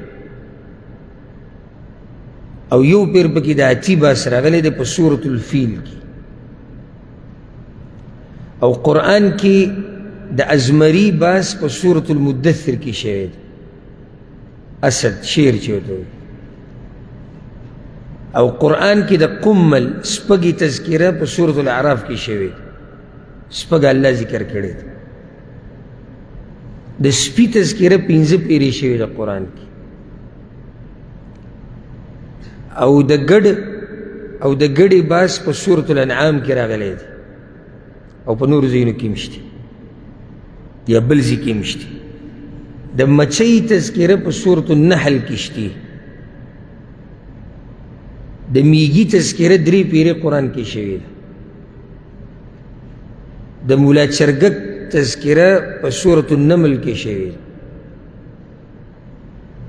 او یو پیر پکې د هاتي باس راغلی دی په سورة الفیل کې. او قرآن کې د ازمري باس په سورة المدثر کې شوی دی، اسد شیر چې ورته وایي. او قرآن کې د قمل سپږې تذکره په سورة الاعراف کې شوې ده، سپږه الله ذکر کړې ده. د سپي تذکره 5 پیرې شوې ده قرآن کې. او د ګډ او د ګډې باس په سورة الانعام کې راغلی دی، او په نورو ځایونو کې هم شته یا بل ځای کې هم شته. د مچۍ تذکره په سورة النحل کې شته. د میږي تذکره 3 پیرې قرآن کې شوې ده. د مولا چرګک تذکره په سورة النمل کې شوې ده.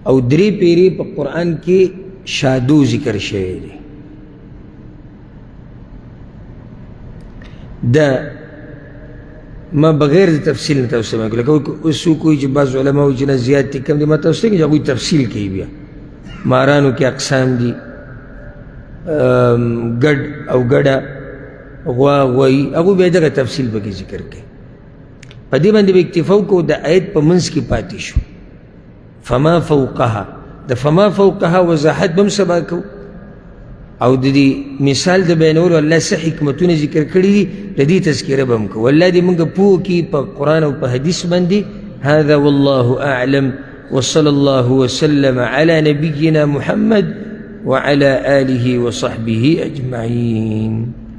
او 3 پیرې په قرآن کې شادو ذکر شوی دی. دا ما بغیر د تفصیل نه تاسو ته لکه اوس څوک وایي چې بعض علما وایي چې نه زیات دي کم دي، ما تاسو ته چې هغوی تفصیل کوي. بیا مارانو کې اقسام دي، ګډ او ګډه، غوا غوایي، هغوی بیا دغه تفصیل پکې ذکر کوي. په دې باندې به اکتفا وکړو، د آیت په منځ کې پاتې شو. فما فوقها، د فما فوقها وضاحت به هم سبا کوو، او د دې مثال د بیانولو الله څه حکمتونه ذکر کړي دي د دې تذکره به هم کوو. الله دې موږ پوه کړي په قرآن او په حدیث باندې. هذا والله أعلم، وصلى الله وسلم على نبينا محمد وعلى آله وصحبه أجمعين.